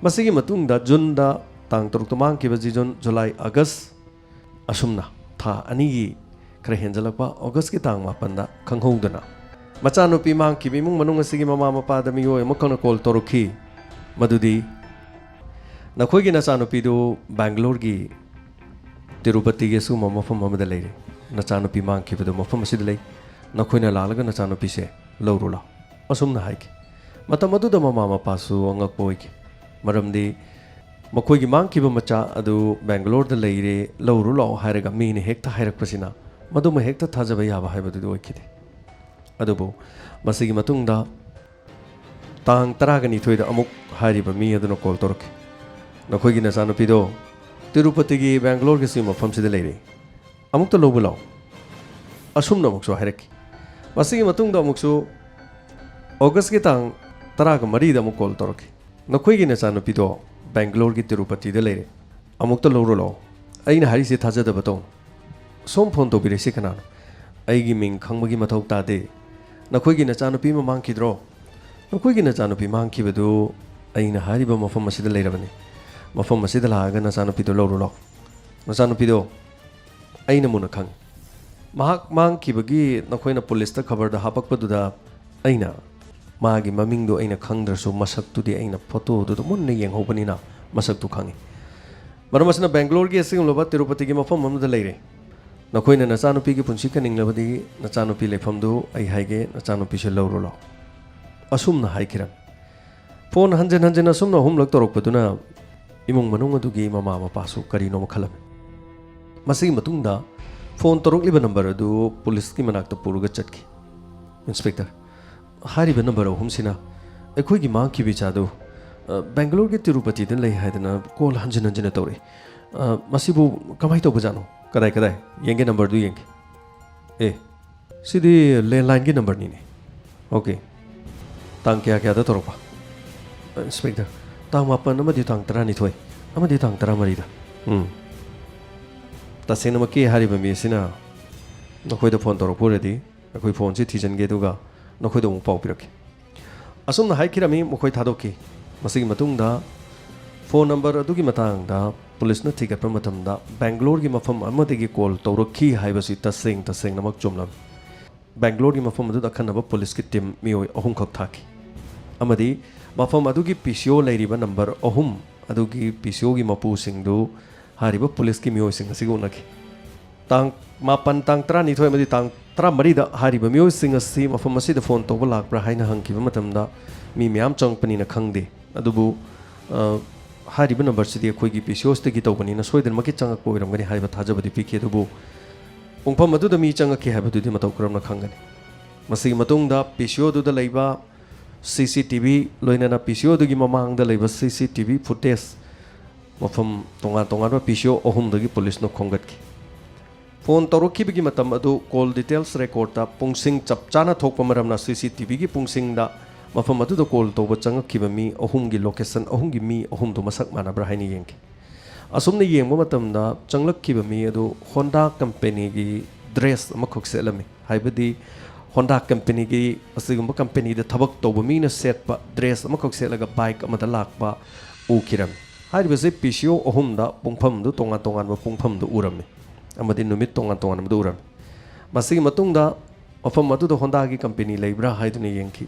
ꯃꯁꯤꯒꯤ ꯃꯇꯨꯡꯗ ꯖꯨꯟꯗ ꯇꯥꯡ ꯇꯔꯨꯛꯇ ꯃꯥꯡꯈꯤꯕ ꯖꯤ ꯖꯨꯟ, ꯖꯨꯂꯥꯏ, ꯑꯥꯒꯁ ꯑꯁꯨꯝꯅ ꯊꯥ ꯑꯅꯤꯒꯤ ꯈꯔ ꯍꯦꯟꯖꯜꯂꯛꯄ ꯑꯣꯒꯁꯀꯤ ꯇꯥꯡ ꯃꯥꯄꯟꯗ ꯈꯪꯍꯧꯗꯅ ꯃꯆꯥꯅꯨꯄꯤ ꯃꯥꯡꯈꯤꯕ ꯏꯃꯨꯡ ꯃꯅꯨꯡ ꯑꯁꯤꯒꯤ ꯃꯃꯥ ꯃꯄꯥꯗ ꯃꯤꯑꯣꯏ ꯑꯃꯈꯛꯅ ꯀꯣꯜ ꯇꯧꯔꯛꯈꯤ꯫ ꯃꯗꯨꯗꯤ, "ꯅꯈꯣꯏꯒꯤ ꯅꯆꯥꯅꯨꯄꯤꯗꯨ ꯕꯦꯡꯒ꯭ꯂꯣꯔꯒꯤ ꯇꯤꯔꯨꯄꯇꯤꯒꯤ ꯑꯁꯤꯒꯨꯝꯕ ꯃꯐꯝ ꯑꯃꯗ ꯂꯩꯔꯦ꯫ ꯅꯆꯥꯅꯨꯄꯤ ꯃꯥꯡꯈꯤꯕꯗꯨ ꯃꯐꯝ ꯑꯁꯤꯗ ꯂꯩ꯫ ꯅꯈꯣꯏꯅ ꯂꯥꯛꯂꯒ ꯅꯆꯥꯅꯨꯄꯤꯁꯦ ꯂꯧꯔꯨ ꯂꯥꯎ," ꯑꯁꯨꯝꯅ ꯍꯥꯏꯈꯤ꯫ ꯃꯇꯝ ꯑꯗꯨꯗ ꯃꯃꯥ ꯃꯄꯥꯁꯨ ꯑꯉꯛꯄ ꯑꯣꯏꯈꯤ꯫ ꯃꯔꯝꯗꯤ ꯃꯈꯣꯏꯒꯤ ꯃꯥꯡꯈꯤꯕ ꯃꯆꯥ ꯑꯗꯨ ꯕꯦꯡꯒ꯭ꯂꯣꯔꯗ ꯂꯩꯔꯦ, ꯂꯧꯔꯨ ꯂꯥꯛꯑꯣ ꯍꯥꯏꯔꯒ ꯃꯤꯅ ꯍꯦꯛꯇ ꯍꯥꯏꯔꯛꯄꯁꯤꯅ ꯃꯗꯨꯃ ꯍꯦꯛꯇ ꯊꯥꯖꯕ ꯌꯥꯕ ꯍꯥꯏꯕꯗꯨꯗꯤ ꯑꯣꯏꯈꯤꯗꯦ꯫ ꯑꯗꯨꯕꯨ ꯃꯁꯤꯒꯤ ꯃꯇꯨꯡꯗ ꯇꯥꯡ ꯇꯔꯥꯒ ꯅꯤꯊꯣꯏꯗ ꯑꯃꯨꯛ ꯍꯥꯏꯔꯤꯕ ꯃꯤ ꯑꯗꯨꯅ ꯀꯣꯜ ꯇꯧꯔꯛꯈꯤ꯫ "ꯅꯈꯣꯏꯒꯤ ꯅꯆꯥꯅꯨꯄꯤꯗꯣ ꯇꯤꯔꯨꯄꯇꯤꯒꯤ ꯕꯦꯡꯒ꯭ꯂꯣꯔꯒꯤ ꯁꯤ ꯃꯐꯝꯁꯤꯗ ꯂꯩꯔꯦ, ꯑꯃꯨꯛꯇ ꯂꯧꯕ ꯂꯥꯛꯑꯣ," ꯑꯁꯨꯝꯅ ꯑꯃꯨꯛꯁꯨ ꯍꯥꯏꯔꯛꯈꯤ꯫ ꯃꯁꯤꯒꯤ ꯃꯇꯨꯡꯗ ꯑꯃꯨꯛꯁꯨ ꯑꯣꯒꯁꯀꯤ ꯇꯥꯡ ꯇꯔꯥꯒ ꯃꯔꯤꯗ ꯑꯃꯨꯛ ꯀꯣꯜ ꯇꯧꯔꯛꯈꯤ꯫ "ꯅꯈꯣꯏꯒꯤ ꯅꯆꯥꯅꯨꯄꯤꯗꯣ ꯕꯦꯡꯒ꯭ꯂꯣꯔꯒꯤ ꯇꯤꯔꯨꯄꯇꯤꯗ ꯂꯩꯔꯦ, ꯑꯃꯨꯛꯇ ꯂꯧꯔꯣ ꯂꯥꯛꯑꯣ꯫ ꯑꯩꯅ ꯍꯥꯏꯔꯤꯁꯦ ꯊꯥꯖꯗꯕ ꯇꯧꯅꯨ꯫ ꯁꯣꯝ ꯐꯣꯟ ꯇꯧꯕꯤꯔꯛꯏꯁꯦ ꯀꯅꯥꯅꯣ? ꯑꯩꯒꯤ ꯃꯤꯡ ꯈꯪꯕꯒꯤ ꯃꯊꯧ ꯇꯥꯗꯦ꯫ ꯅꯈꯣꯏꯒꯤ ꯅꯆꯥꯅꯨꯄꯤ ꯑꯃ ꯃꯥꯡꯈꯤꯗ꯭ꯔꯣ? ꯅꯈꯣꯏꯒꯤ ꯅꯆꯥꯅꯨꯄꯤ ꯃꯥꯡꯈꯤꯕꯗꯨ ꯑꯩꯅ ꯍꯥꯏꯔꯤꯕ ꯃꯐꯝ ꯑꯁꯤꯗ ꯂꯩꯔꯕꯅꯤ꯫ ꯃꯐꯝ ꯑꯁꯤꯗ ꯂꯥꯛꯑꯒ ꯅꯆꯥꯅꯨꯄꯤꯗꯣ ꯂꯧꯔꯨ ꯂꯥꯛꯑꯣ꯫ ꯅꯆꯥꯅꯨꯄꯤꯗꯣ ꯑꯩꯅ ꯃꯨꯟꯅ ꯈꯪꯉꯤ꯫ ꯃꯍꯥꯛ ꯃꯥꯡꯈꯤꯕꯒꯤ ꯅꯈꯣꯏꯅ ꯄꯨꯂꯤꯁꯇ ꯈꯕꯔꯗ ꯍꯥꯞꯄꯛꯄꯗꯨꯗ ꯑꯩꯅ ꯃꯥꯒꯤ ꯃꯃꯤꯡꯗꯨ ꯑꯩꯅ ꯈꯪꯗ꯭ꯔꯁꯨ ꯃꯁꯛꯇꯨꯗꯤ ꯑꯩꯅ ꯐꯣꯇꯣꯗꯨꯗ ꯃꯨꯟꯅ ꯌꯦꯡꯍꯧꯕꯅꯤꯅ ꯃꯁꯛꯇꯨ ꯈꯪꯉꯤ꯫ ꯃꯔꯝ ꯑꯁꯤꯅ ꯕꯦꯡꯒ꯭ꯂꯣꯔꯒꯤ ꯑꯁꯤꯒꯨꯝꯂꯕ ꯇꯤꯔꯨꯄꯇꯤꯒꯤ ꯃꯐꯝ ꯑꯃꯗ ꯂꯩꯔꯦ꯫ ꯅꯈꯣꯏꯅ ꯅꯆꯥꯅꯨꯄꯤꯒꯤ ꯄꯨꯟꯁꯤ ꯀꯟꯅꯤꯡꯂꯕꯗꯤ ꯅꯆꯥꯅꯨꯄꯤ ꯂꯩꯐꯝꯗꯨ ꯑꯩ ꯍꯥꯏꯒꯦ, ꯅꯆꯥꯅꯨꯄꯤꯁꯦ ꯂꯧꯔꯨ ꯂꯥꯛꯑꯣ," ꯑꯁꯨꯝꯅ ꯍꯥꯏꯈꯤꯔꯝꯃꯤ꯫ ꯐꯣꯟ ꯍꯟꯖꯤꯟ ꯍꯟꯖꯤꯟ ꯑꯁꯨꯝꯅ ꯑꯍꯨꯝꯂꯛ ꯇꯧꯔꯛꯄꯗꯨꯅ ꯏꯃꯨꯡ ꯃꯅꯨꯡ ꯑꯗꯨꯒꯤ ꯃꯃꯥ ꯃꯄꯥꯁꯨ ꯀꯔꯤꯅꯣꯃ ꯈꯜꯂꯝꯃꯤ꯫ ꯃꯁꯤꯒꯤ ꯃꯇꯨꯡꯗ ꯐꯣꯟ ꯇꯧꯔꯛꯂꯤꯕ ꯅꯝꯕꯔ ꯑꯗꯨ ꯄꯨꯂꯤꯁꯀꯤ ꯃꯅꯥꯛꯇ ꯄꯨꯔꯒ ꯆꯠꯈꯤ꯫ "ꯏꯟꯁꯄꯦꯛꯇꯔ, ꯍꯥꯏꯔꯤꯕ ꯅꯝꯕꯔ ꯑꯍꯨꯝꯁꯤꯅ ꯑꯩꯈꯣꯏꯒꯤ ꯃꯥꯡꯈꯤꯕ ꯏꯆꯥꯗꯨ, ꯑ, ꯕꯦꯡꯒ꯭ꯂꯣꯔꯒꯤ ꯇꯤꯔꯨꯄꯇꯤꯗ ꯂꯩ ꯍꯥꯏꯗꯅ ꯀꯣꯜ ꯍꯟꯖꯤꯟ ꯍꯟꯖꯤꯟꯅ ꯇꯧꯔꯛꯏ꯫ ꯑ, ꯃꯁꯤꯕꯨ ꯀꯃꯥꯏꯅ ꯇꯧꯕꯖꯥꯠꯅꯣ? ꯀꯗꯥꯏ, ꯀꯗꯥꯏ? ꯌꯦꯡꯒꯦ, ꯅꯝꯕꯔꯗꯨ ꯌꯦꯡꯒꯦ꯫ ꯑꯦ, ꯁꯤꯗꯤ ꯂꯦꯟꯂꯥꯏꯟꯒꯤ ꯅꯝꯕꯔꯅꯤꯅꯦ꯫ ꯑꯣꯀꯦ꯫ ꯇꯥꯡ ꯀꯌꯥ ꯀꯌꯥꯗ ꯇꯧꯔꯛꯄ?" "ꯏꯟꯁꯄꯦꯛꯇꯔ, ꯇꯥꯡ ꯃꯥꯄꯟ ꯑꯃꯗꯤ ꯇꯥꯡ ꯇꯔꯥꯅꯤꯊꯣꯏ ꯑꯃꯗꯤ ꯇꯥꯡ ꯇꯔꯥꯃꯔꯤꯗ꯫" ꯎꯝ꯫ "ꯇꯁꯦꯡꯅꯃꯛꯀꯤ ꯍꯥꯏꯔꯤꯕ ꯃꯤ ꯑꯁꯤꯅ ꯅꯈꯣꯏꯗ ꯐꯣꯟ ꯇꯧꯔꯛꯄ ꯑꯣꯏꯔꯗꯤ ꯑꯩꯈꯣꯏ ꯐꯣꯟꯁꯤ ꯊꯤꯖꯤꯟꯒꯦ, ꯑꯗꯨꯒ ꯅꯈꯣꯏꯗ ꯑꯃꯨꯛ ꯄꯥꯎ ꯄꯤꯔꯛꯀꯦ꯫" ꯑꯁꯨꯝꯅ ꯍꯥꯏꯈꯤꯔꯝꯃꯤ, ꯃꯈꯣꯏ ꯊꯥꯗꯣꯛꯈꯤ꯫ ꯃꯁꯤꯒꯤ ꯃꯇꯨꯡꯗ ꯐꯣꯟ ꯅꯝꯕꯔ ꯑꯗꯨꯒꯤ ꯃꯇꯥꯡꯗ ꯄꯨꯂꯤꯁꯅ ꯊꯤꯒꯠꯄ ꯃꯇꯝꯗ ꯕꯦꯡꯒ꯭ꯂꯣꯔꯒꯤ ꯃꯐꯝ ꯑꯃꯗꯒꯤ ꯀꯣꯜ ꯇꯧꯔꯛꯈꯤ ꯍꯥꯏꯕꯁꯤ ꯇꯁꯦꯡ ꯇꯁꯦꯡꯅꯃꯛ ꯆꯨꯝꯂꯝꯃꯤ꯫ ꯕꯦꯡꯒ꯭ꯂꯣꯔꯒꯤ ꯃꯐꯝ ꯑꯗꯨꯗ ꯑꯈꯟꯅꯕ ꯄꯨꯂꯤꯁꯀꯤ ꯇꯤꯝ ꯃꯤꯑꯣꯏ ꯑꯍꯨꯝꯈꯛ ꯊꯥꯈꯤ꯫ ꯑꯃꯗꯤ ꯃꯐꯝ ꯑꯗꯨꯒꯤ ꯄꯤ ꯁꯤ ꯑꯣ ꯂꯩꯔꯤꯕ ꯅꯝꯕꯔ ꯑꯍꯨꯝ ꯑꯗꯨꯒꯤ ꯄꯤ ꯁꯤ ꯑꯣꯒꯤ ꯃꯄꯨꯁꯤꯡꯗꯨ ꯍꯥꯏꯔꯤꯕ ꯄꯨꯂꯤꯁꯀꯤ ꯃꯤꯑꯣꯏꯁꯤꯡ ꯑꯁꯤꯒ ꯎꯅꯈꯤ꯫ ꯇꯥꯡ ꯃꯥꯄꯟ, ꯇꯥꯡ ꯇꯔꯥꯅꯤꯊꯣꯏ ꯑꯃꯗꯤ ꯇꯥꯡ ꯇꯔꯥꯃꯔꯤꯗ ꯍꯥꯏꯔꯤꯕ ꯃꯤꯑꯣꯏꯁꯤꯡ ꯑꯁꯤ ꯃꯐꯝ ꯑꯁꯤꯗ ꯐꯣꯟ ꯇꯧꯕ ꯂꯥꯛꯄ꯭ꯔꯥ ꯍꯥꯏꯅ ꯍꯪꯈꯤꯕ ꯃꯇꯝꯗ, ꯃꯤ ꯃꯌꯥꯝ ꯆꯪꯉꯛꯄꯅꯤꯅ ꯈꯪꯗꯦ, ꯑꯗꯨꯕꯨ, ꯑ, ꯍꯥꯏꯔꯤꯕ ꯅꯝꯕꯔꯁꯤꯗꯤ ꯑꯩꯈꯣꯏꯒꯤ ꯄꯤ ꯁꯤ ꯑꯣꯁꯇꯒꯤ ꯇꯧꯕꯅꯤꯅ ꯁꯣꯏꯗꯅꯃꯛꯀꯤ ꯆꯪꯉꯛꯄ ꯑꯣꯏꯔꯝꯒꯅꯤ ꯍꯥꯏꯕ ꯊꯥꯖꯕꯗꯤ ꯄꯤꯈꯤ꯫ ꯑꯗꯨꯕꯨ ꯄꯨꯡꯐꯝ ꯑꯗꯨꯗ ꯃꯤ ꯆꯪꯉꯛꯈꯤ ꯍꯥꯏꯕꯗꯨꯗꯤ ꯃꯇꯧ ꯀꯔꯝꯅ ꯈꯪꯒꯅꯤ? ꯃꯁꯤꯒꯤ ꯃꯇꯨꯡꯗ ꯄꯤ ꯁꯤ ꯑꯣꯗꯨꯗ ꯂꯩꯕ ꯁꯤ ꯁꯤ ꯇꯤ ꯚꯤ, ꯂꯣꯏꯅꯅ ꯄꯤ ꯁꯤ ꯑꯣꯗꯨꯒꯤ ꯃꯃꯥꯡꯗ ꯂꯩꯕ ꯁꯤ ꯁꯤ ꯇꯤ ꯚꯤ ꯐꯨꯇꯦꯖ, ꯃꯐꯝ ꯇꯣꯉꯥꯟ ꯇꯣꯉꯥꯟꯕ ꯄꯤ ꯁꯤ ꯑꯣ ꯑꯍꯨꯝꯗꯒꯤ ꯄꯨꯂꯤꯁꯅ ꯈꯣꯝꯒꯠꯈꯤ꯫ ꯐꯣꯟ ꯇꯧꯔꯛꯈꯤꯕꯒꯤ ꯃꯇꯝ ꯑꯗꯨ ꯀꯣꯜ ꯗꯤꯇꯦꯜꯁ ꯔꯦꯀꯣꯔꯗꯇ ꯄꯨꯡꯁꯤꯡ ꯆꯞ ꯆꯥꯅ ꯊꯣꯛꯄ ꯃꯔꯝꯅ ꯁꯤ ꯁꯤ ꯇꯤ ꯚꯤꯒꯤ ꯄꯨꯡꯁꯤꯡꯗ ꯃꯐꯝ ꯑꯗꯨꯗ ꯀꯣꯜ ꯇꯧꯕ ꯆꯪꯉꯛꯈꯤꯕ ꯃꯤ ꯑꯍꯨꯝꯒꯤ ꯂꯣꯀꯦꯁꯟ ꯑꯍꯨꯝꯒꯤ ꯃꯤ ꯑꯍꯨꯝꯗꯨ ꯃꯁꯛ ꯃꯥꯟꯅꯕ꯭ꯔꯥ ꯍꯥꯏꯅ ꯌꯦꯡꯈꯤ꯫ ꯑꯁꯨꯝꯅ ꯌꯦꯡꯕ ꯃꯇꯝꯗ ꯆꯪꯂꯛꯈꯤꯕ ꯃꯤ ꯑꯗꯨ ꯍꯣꯟꯗꯥ ꯀꯝꯄꯦꯅꯤꯒꯤ ꯗ꯭ꯔꯦꯁ ꯑꯃꯈꯛ ꯁꯦꯠꯂꯝꯃꯤ꯫ ꯍꯥꯏꯕꯗꯤ ꯍꯣꯟꯗꯥ ꯀꯝꯄꯦꯅꯤꯒꯤ, ꯑꯁꯤꯒꯨꯝꯕ ꯀꯝꯄꯦꯅꯤꯗ ꯊꯕꯛ ꯇꯧꯕ ꯃꯤꯅ ꯁꯦꯠꯄ ꯗ꯭ꯔꯦꯁ ꯑꯃꯈꯛ ꯁꯦꯠꯂꯒ ꯕꯥꯏꯛ ꯑꯃꯗ ꯂꯥꯛꯄ ꯎꯈꯤꯔꯝꯃꯤ꯫ ꯍꯥꯏꯔꯤꯕꯁꯤ ꯄꯤ ꯁꯤ ꯑꯣ ꯑꯍꯨꯝꯗ ꯄꯨꯡꯐꯝꯗꯨ ꯇꯣꯉꯥꯟ ꯇꯣꯉꯥꯟꯕ ꯄꯨꯡꯐꯝꯗꯨ ꯎꯔꯝꯃꯤ ꯑꯃꯗꯤ ꯅꯨꯃꯤꯠ ꯇꯣꯉꯥꯟ ꯇꯣꯉꯥꯟꯕꯗ ꯎꯔꯝꯃꯤ꯫ ꯃꯁꯤꯒꯤ ꯃꯇꯨꯡꯗ ꯃꯐꯝ ꯑꯗꯨꯗ ꯍꯣꯟꯗꯥꯒꯤ ꯀꯝꯄꯦꯅꯤ ꯂꯩꯕ꯭ꯔꯥ ꯍꯥꯏꯗꯨꯅ ꯌꯦꯡꯈꯤ꯫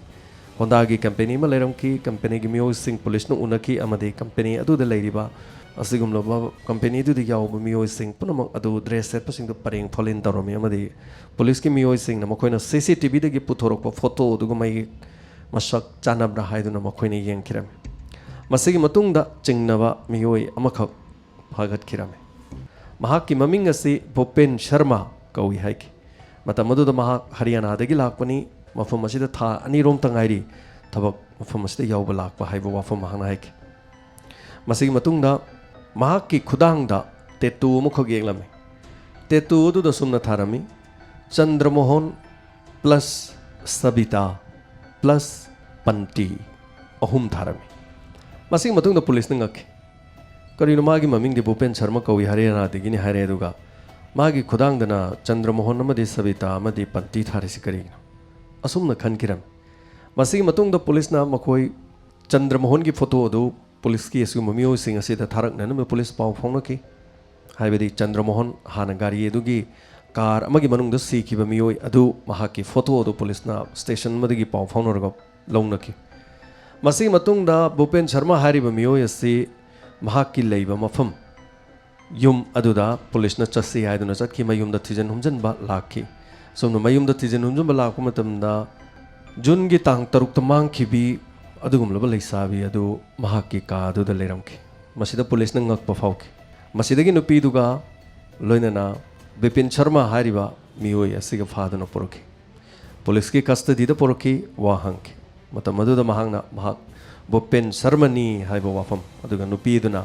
ꯍꯣꯟꯗꯥꯒꯤ ꯀꯝꯄꯦꯅꯤ ꯑꯃ ꯂꯩꯔꯝꯈꯤ꯫ ꯀꯝꯄꯦꯅꯤꯒꯤ ꯃꯤꯑꯣꯏꯁꯤꯡ ꯄꯨꯂꯤꯁꯅ ꯎꯅꯈꯤ ꯑꯃꯗꯤ ꯀꯝꯄꯦꯅꯤ ꯑꯗꯨꯗ ꯂꯩꯔꯤꯕ ꯑꯁꯤꯒꯨꯝꯂꯕ ꯀꯝꯄꯦꯅꯤ ꯑꯗꯨꯗ ꯌꯥꯎꯕ ꯃꯤꯑꯣꯏꯁꯤꯡ ꯄꯨꯝꯅꯃꯛ ꯑꯗꯨ ꯗ꯭ꯔꯦꯁ ꯁꯦꯠꯄꯁꯤꯡꯗꯨ ꯄꯔꯦꯡ ꯐꯣꯂꯤꯟ ꯇꯧꯔꯝꯃꯤ ꯑꯃꯗꯤ ꯄꯨꯂꯤꯁꯀꯤ ꯃꯤꯑꯣꯏꯁꯤꯡꯅ ꯃꯈꯣꯏꯅ ꯁꯤ ꯁꯤ ꯇꯤ ꯚꯤꯗꯒꯤ ꯄꯨꯊꯣꯔꯛꯄ ꯐꯣꯇꯣ ꯑꯗꯨꯒ ꯃꯌꯦꯛ ꯃꯁꯛ ꯆꯥꯟꯅꯕ꯭ꯔꯥ ꯍꯥꯏꯗꯨꯅ ꯃꯈꯣꯏꯅ ꯌꯦꯡꯈꯤꯔꯝꯃꯤ꯫ ꯃꯁꯤꯒꯤ ꯃꯇꯨꯡꯗ ꯆꯤꯡꯅꯕ ꯃꯤꯑꯣꯏ ꯑꯃꯈꯛ ꯐꯥꯒꯠꯈꯤꯔꯝꯃꯤ꯫ ꯃꯍꯥꯛꯀꯤ ꯃꯃꯤꯡ ꯑꯁꯤ ꯚꯨꯄꯦꯟ ꯁꯔꯃ ꯀꯧꯏ ꯍꯥꯏꯈꯤ꯫ ꯃꯇꯝ ꯑꯗꯨꯗ ꯃꯍꯥꯛ ꯍꯔꯤꯌꯥꯅꯥꯗꯒꯤ ꯂꯥꯛꯄꯅꯤ꯫ ꯃꯐꯝ ꯑꯁꯤꯗ ꯊꯥ ꯑꯅꯤꯔꯣꯝꯇ ꯉꯥꯏꯔꯤ ꯊꯕꯛ ꯃꯐꯝ ꯑꯁꯤꯗ ꯌꯥꯎꯕ ꯂꯥꯛꯄ ꯍꯥꯏꯕ ꯋꯥꯐꯝ ꯃꯍꯥꯛꯅ ꯍꯥꯏꯈꯤ꯫ ꯃꯁꯤꯒꯤ ꯃꯇꯨꯡꯗ ꯃꯍꯥꯛꯀꯤ ꯈꯨꯗꯥꯡꯗ ꯇꯦꯇꯨ ꯑꯃꯈꯛ ꯌꯦꯛꯂꯝꯃꯤ꯫ ꯇꯦꯇꯨ ꯑꯗꯨꯗ ꯁꯨꯝꯅ ꯊꯥꯔꯝꯃꯤ, "ꯆꯟꯗ꯭ꯔꯃꯣꯍꯟ ꯄ꯭ꯂꯁ ꯁꯕꯤꯇꯥ ꯄ꯭ꯂꯁ ꯄꯟꯇꯤ" ꯑꯍꯨꯝ ꯊꯥꯔꯝꯃꯤ꯫ ꯃꯁꯤꯒꯤ ꯃꯇꯨꯡꯗ ꯄꯨꯂꯤꯁꯅ ꯉꯛꯈꯤ꯫ "ꯀꯔꯤꯅꯣ, ꯃꯥꯒꯤ ꯃꯃꯤꯡꯗꯤ ꯚꯨꯄꯦꯟ ꯁꯔꯃ ꯀꯧꯏ, ꯍꯔꯤꯌꯥꯅꯥꯗꯒꯤꯅꯤ" ꯍꯥꯏꯔꯦ, ꯑꯗꯨꯒ ꯃꯥꯒꯤ ꯈꯨꯗꯥꯡꯗꯅ ꯆꯟꯗ꯭ꯔꯃꯣꯍꯟ ꯑꯃꯗꯤ ꯁꯕꯤꯇꯥ ꯑꯃꯗꯤ ꯄꯟꯇꯤ ꯊꯥꯔꯤꯁꯤ ꯀꯔꯤꯒꯤꯅꯣ? ꯑꯁꯨꯝꯅ ꯈꯟꯈꯤꯔꯝꯃꯤ꯫ ꯃꯁꯤꯒꯤ ꯃꯇꯨꯡꯗ ꯄꯨꯂꯤꯁꯅ ꯃꯈꯣꯏ ꯆꯟꯗ꯭ꯔꯃꯣꯍꯟꯒꯤ ꯐꯣꯇꯣ ꯑꯗꯨ ꯄꯨꯂꯤꯁꯀꯤ ꯑꯁꯤꯒꯨꯝꯕ ꯃꯤꯑꯣꯏꯁꯤꯡ ꯑꯁꯤꯗ ꯊꯥꯔꯛꯅꯅꯕ ꯄꯨꯂꯤꯁ ꯄꯥꯎ ꯐꯥꯎꯅꯈꯤ꯫ ꯍꯥꯏꯕꯗꯤ ꯆꯟꯗ꯭ꯔꯃꯣꯍꯟ ꯍꯥꯟꯅ ꯒꯥꯔꯤ ꯑꯗꯨꯒꯤ ꯀꯥꯔ ꯑꯃꯒꯤ ꯃꯅꯨꯡꯗ ꯁꯤꯈꯤꯕ ꯃꯤꯑꯣꯏ ꯑꯗꯨ, ꯃꯍꯥꯛꯀꯤ ꯐꯣꯇꯣ ꯑꯗꯨ ꯄꯨꯂꯤꯁꯅ ꯁ꯭ꯇꯦꯁꯟ ꯑꯃꯗꯒꯤ ꯄꯥꯎ ꯐꯥꯎꯅꯔꯒ ꯂꯧꯅꯈꯤ꯫ ꯃꯁꯤꯒꯤ ꯃꯇꯨꯡꯗ ꯚꯨꯄꯦꯟ ꯁꯔꯃ ꯍꯥꯏꯔꯤꯕ ꯃꯤꯑꯣꯏ ꯑꯁꯤ ꯃꯍꯥꯛꯀꯤ ꯂꯩꯕ ꯃꯐꯝ, ꯌꯨꯝ ꯑꯗꯨꯗ ꯄꯨꯂꯤꯁꯅ ꯆꯠꯁꯤ ꯍꯥꯏꯗꯨꯅ ꯆꯠꯈꯤ꯫ ꯃꯌꯨꯝꯗ ꯊꯤꯖꯤꯟ ꯍꯨꯝꯖꯤꯟꯕ ꯂꯥꯛꯈꯤ꯫ ꯑꯁꯨꯝꯅ ꯃꯌꯨꯝꯗ ꯊꯤꯖꯤꯟ ꯍꯨꯝꯖꯤꯟꯕ ꯂꯥꯛꯄ ꯃꯇꯝꯗ, ꯖꯨꯟꯒꯤ ꯇꯥꯡ ꯇꯔꯨꯛꯇ ꯃꯥꯡꯈꯤꯕꯤ ꯑꯗꯨꯒꯨꯝꯂꯕ ꯂꯩꯁꯥꯕꯤ ꯑꯗꯨ ꯃꯍꯥꯛꯀꯤ ꯀꯥ ꯑꯗꯨꯗ ꯂꯩꯔꯝꯈꯤ꯫ ꯃꯁꯤꯗ ꯄꯨꯂꯤꯁꯅ ꯉꯛꯄ ꯐꯥꯎꯈꯤ꯫ ꯃꯁꯤꯗꯒꯤ ꯅꯨꯄꯤꯗꯨꯒ ꯂꯣꯏꯅꯅ ꯕꯤꯄꯤꯟ ꯁꯔꯃ ꯍꯥꯏꯔꯤꯕ ꯃꯤꯑꯣꯏ ꯑꯁꯤꯒ ꯐꯥꯗꯨꯅ ꯄꯨꯔꯛꯈꯤ꯫ ꯄꯨꯂꯤꯁꯀꯤ ꯀꯁꯇꯗꯤꯗ ꯄꯨꯔꯛꯈꯤ, ꯋꯥ ꯍꯪꯈꯤ꯫ ꯃꯇꯝ ꯑꯗꯨꯗ ꯃꯍꯥꯛꯅ ꯃꯍꯥꯛ ꯚꯨꯄꯦꯟ ꯁꯔꯃꯅꯤ ꯍꯥꯏꯕ ꯋꯥꯐꯝ, ꯑꯗꯨꯒ ꯅꯨꯄꯤꯗꯨꯅ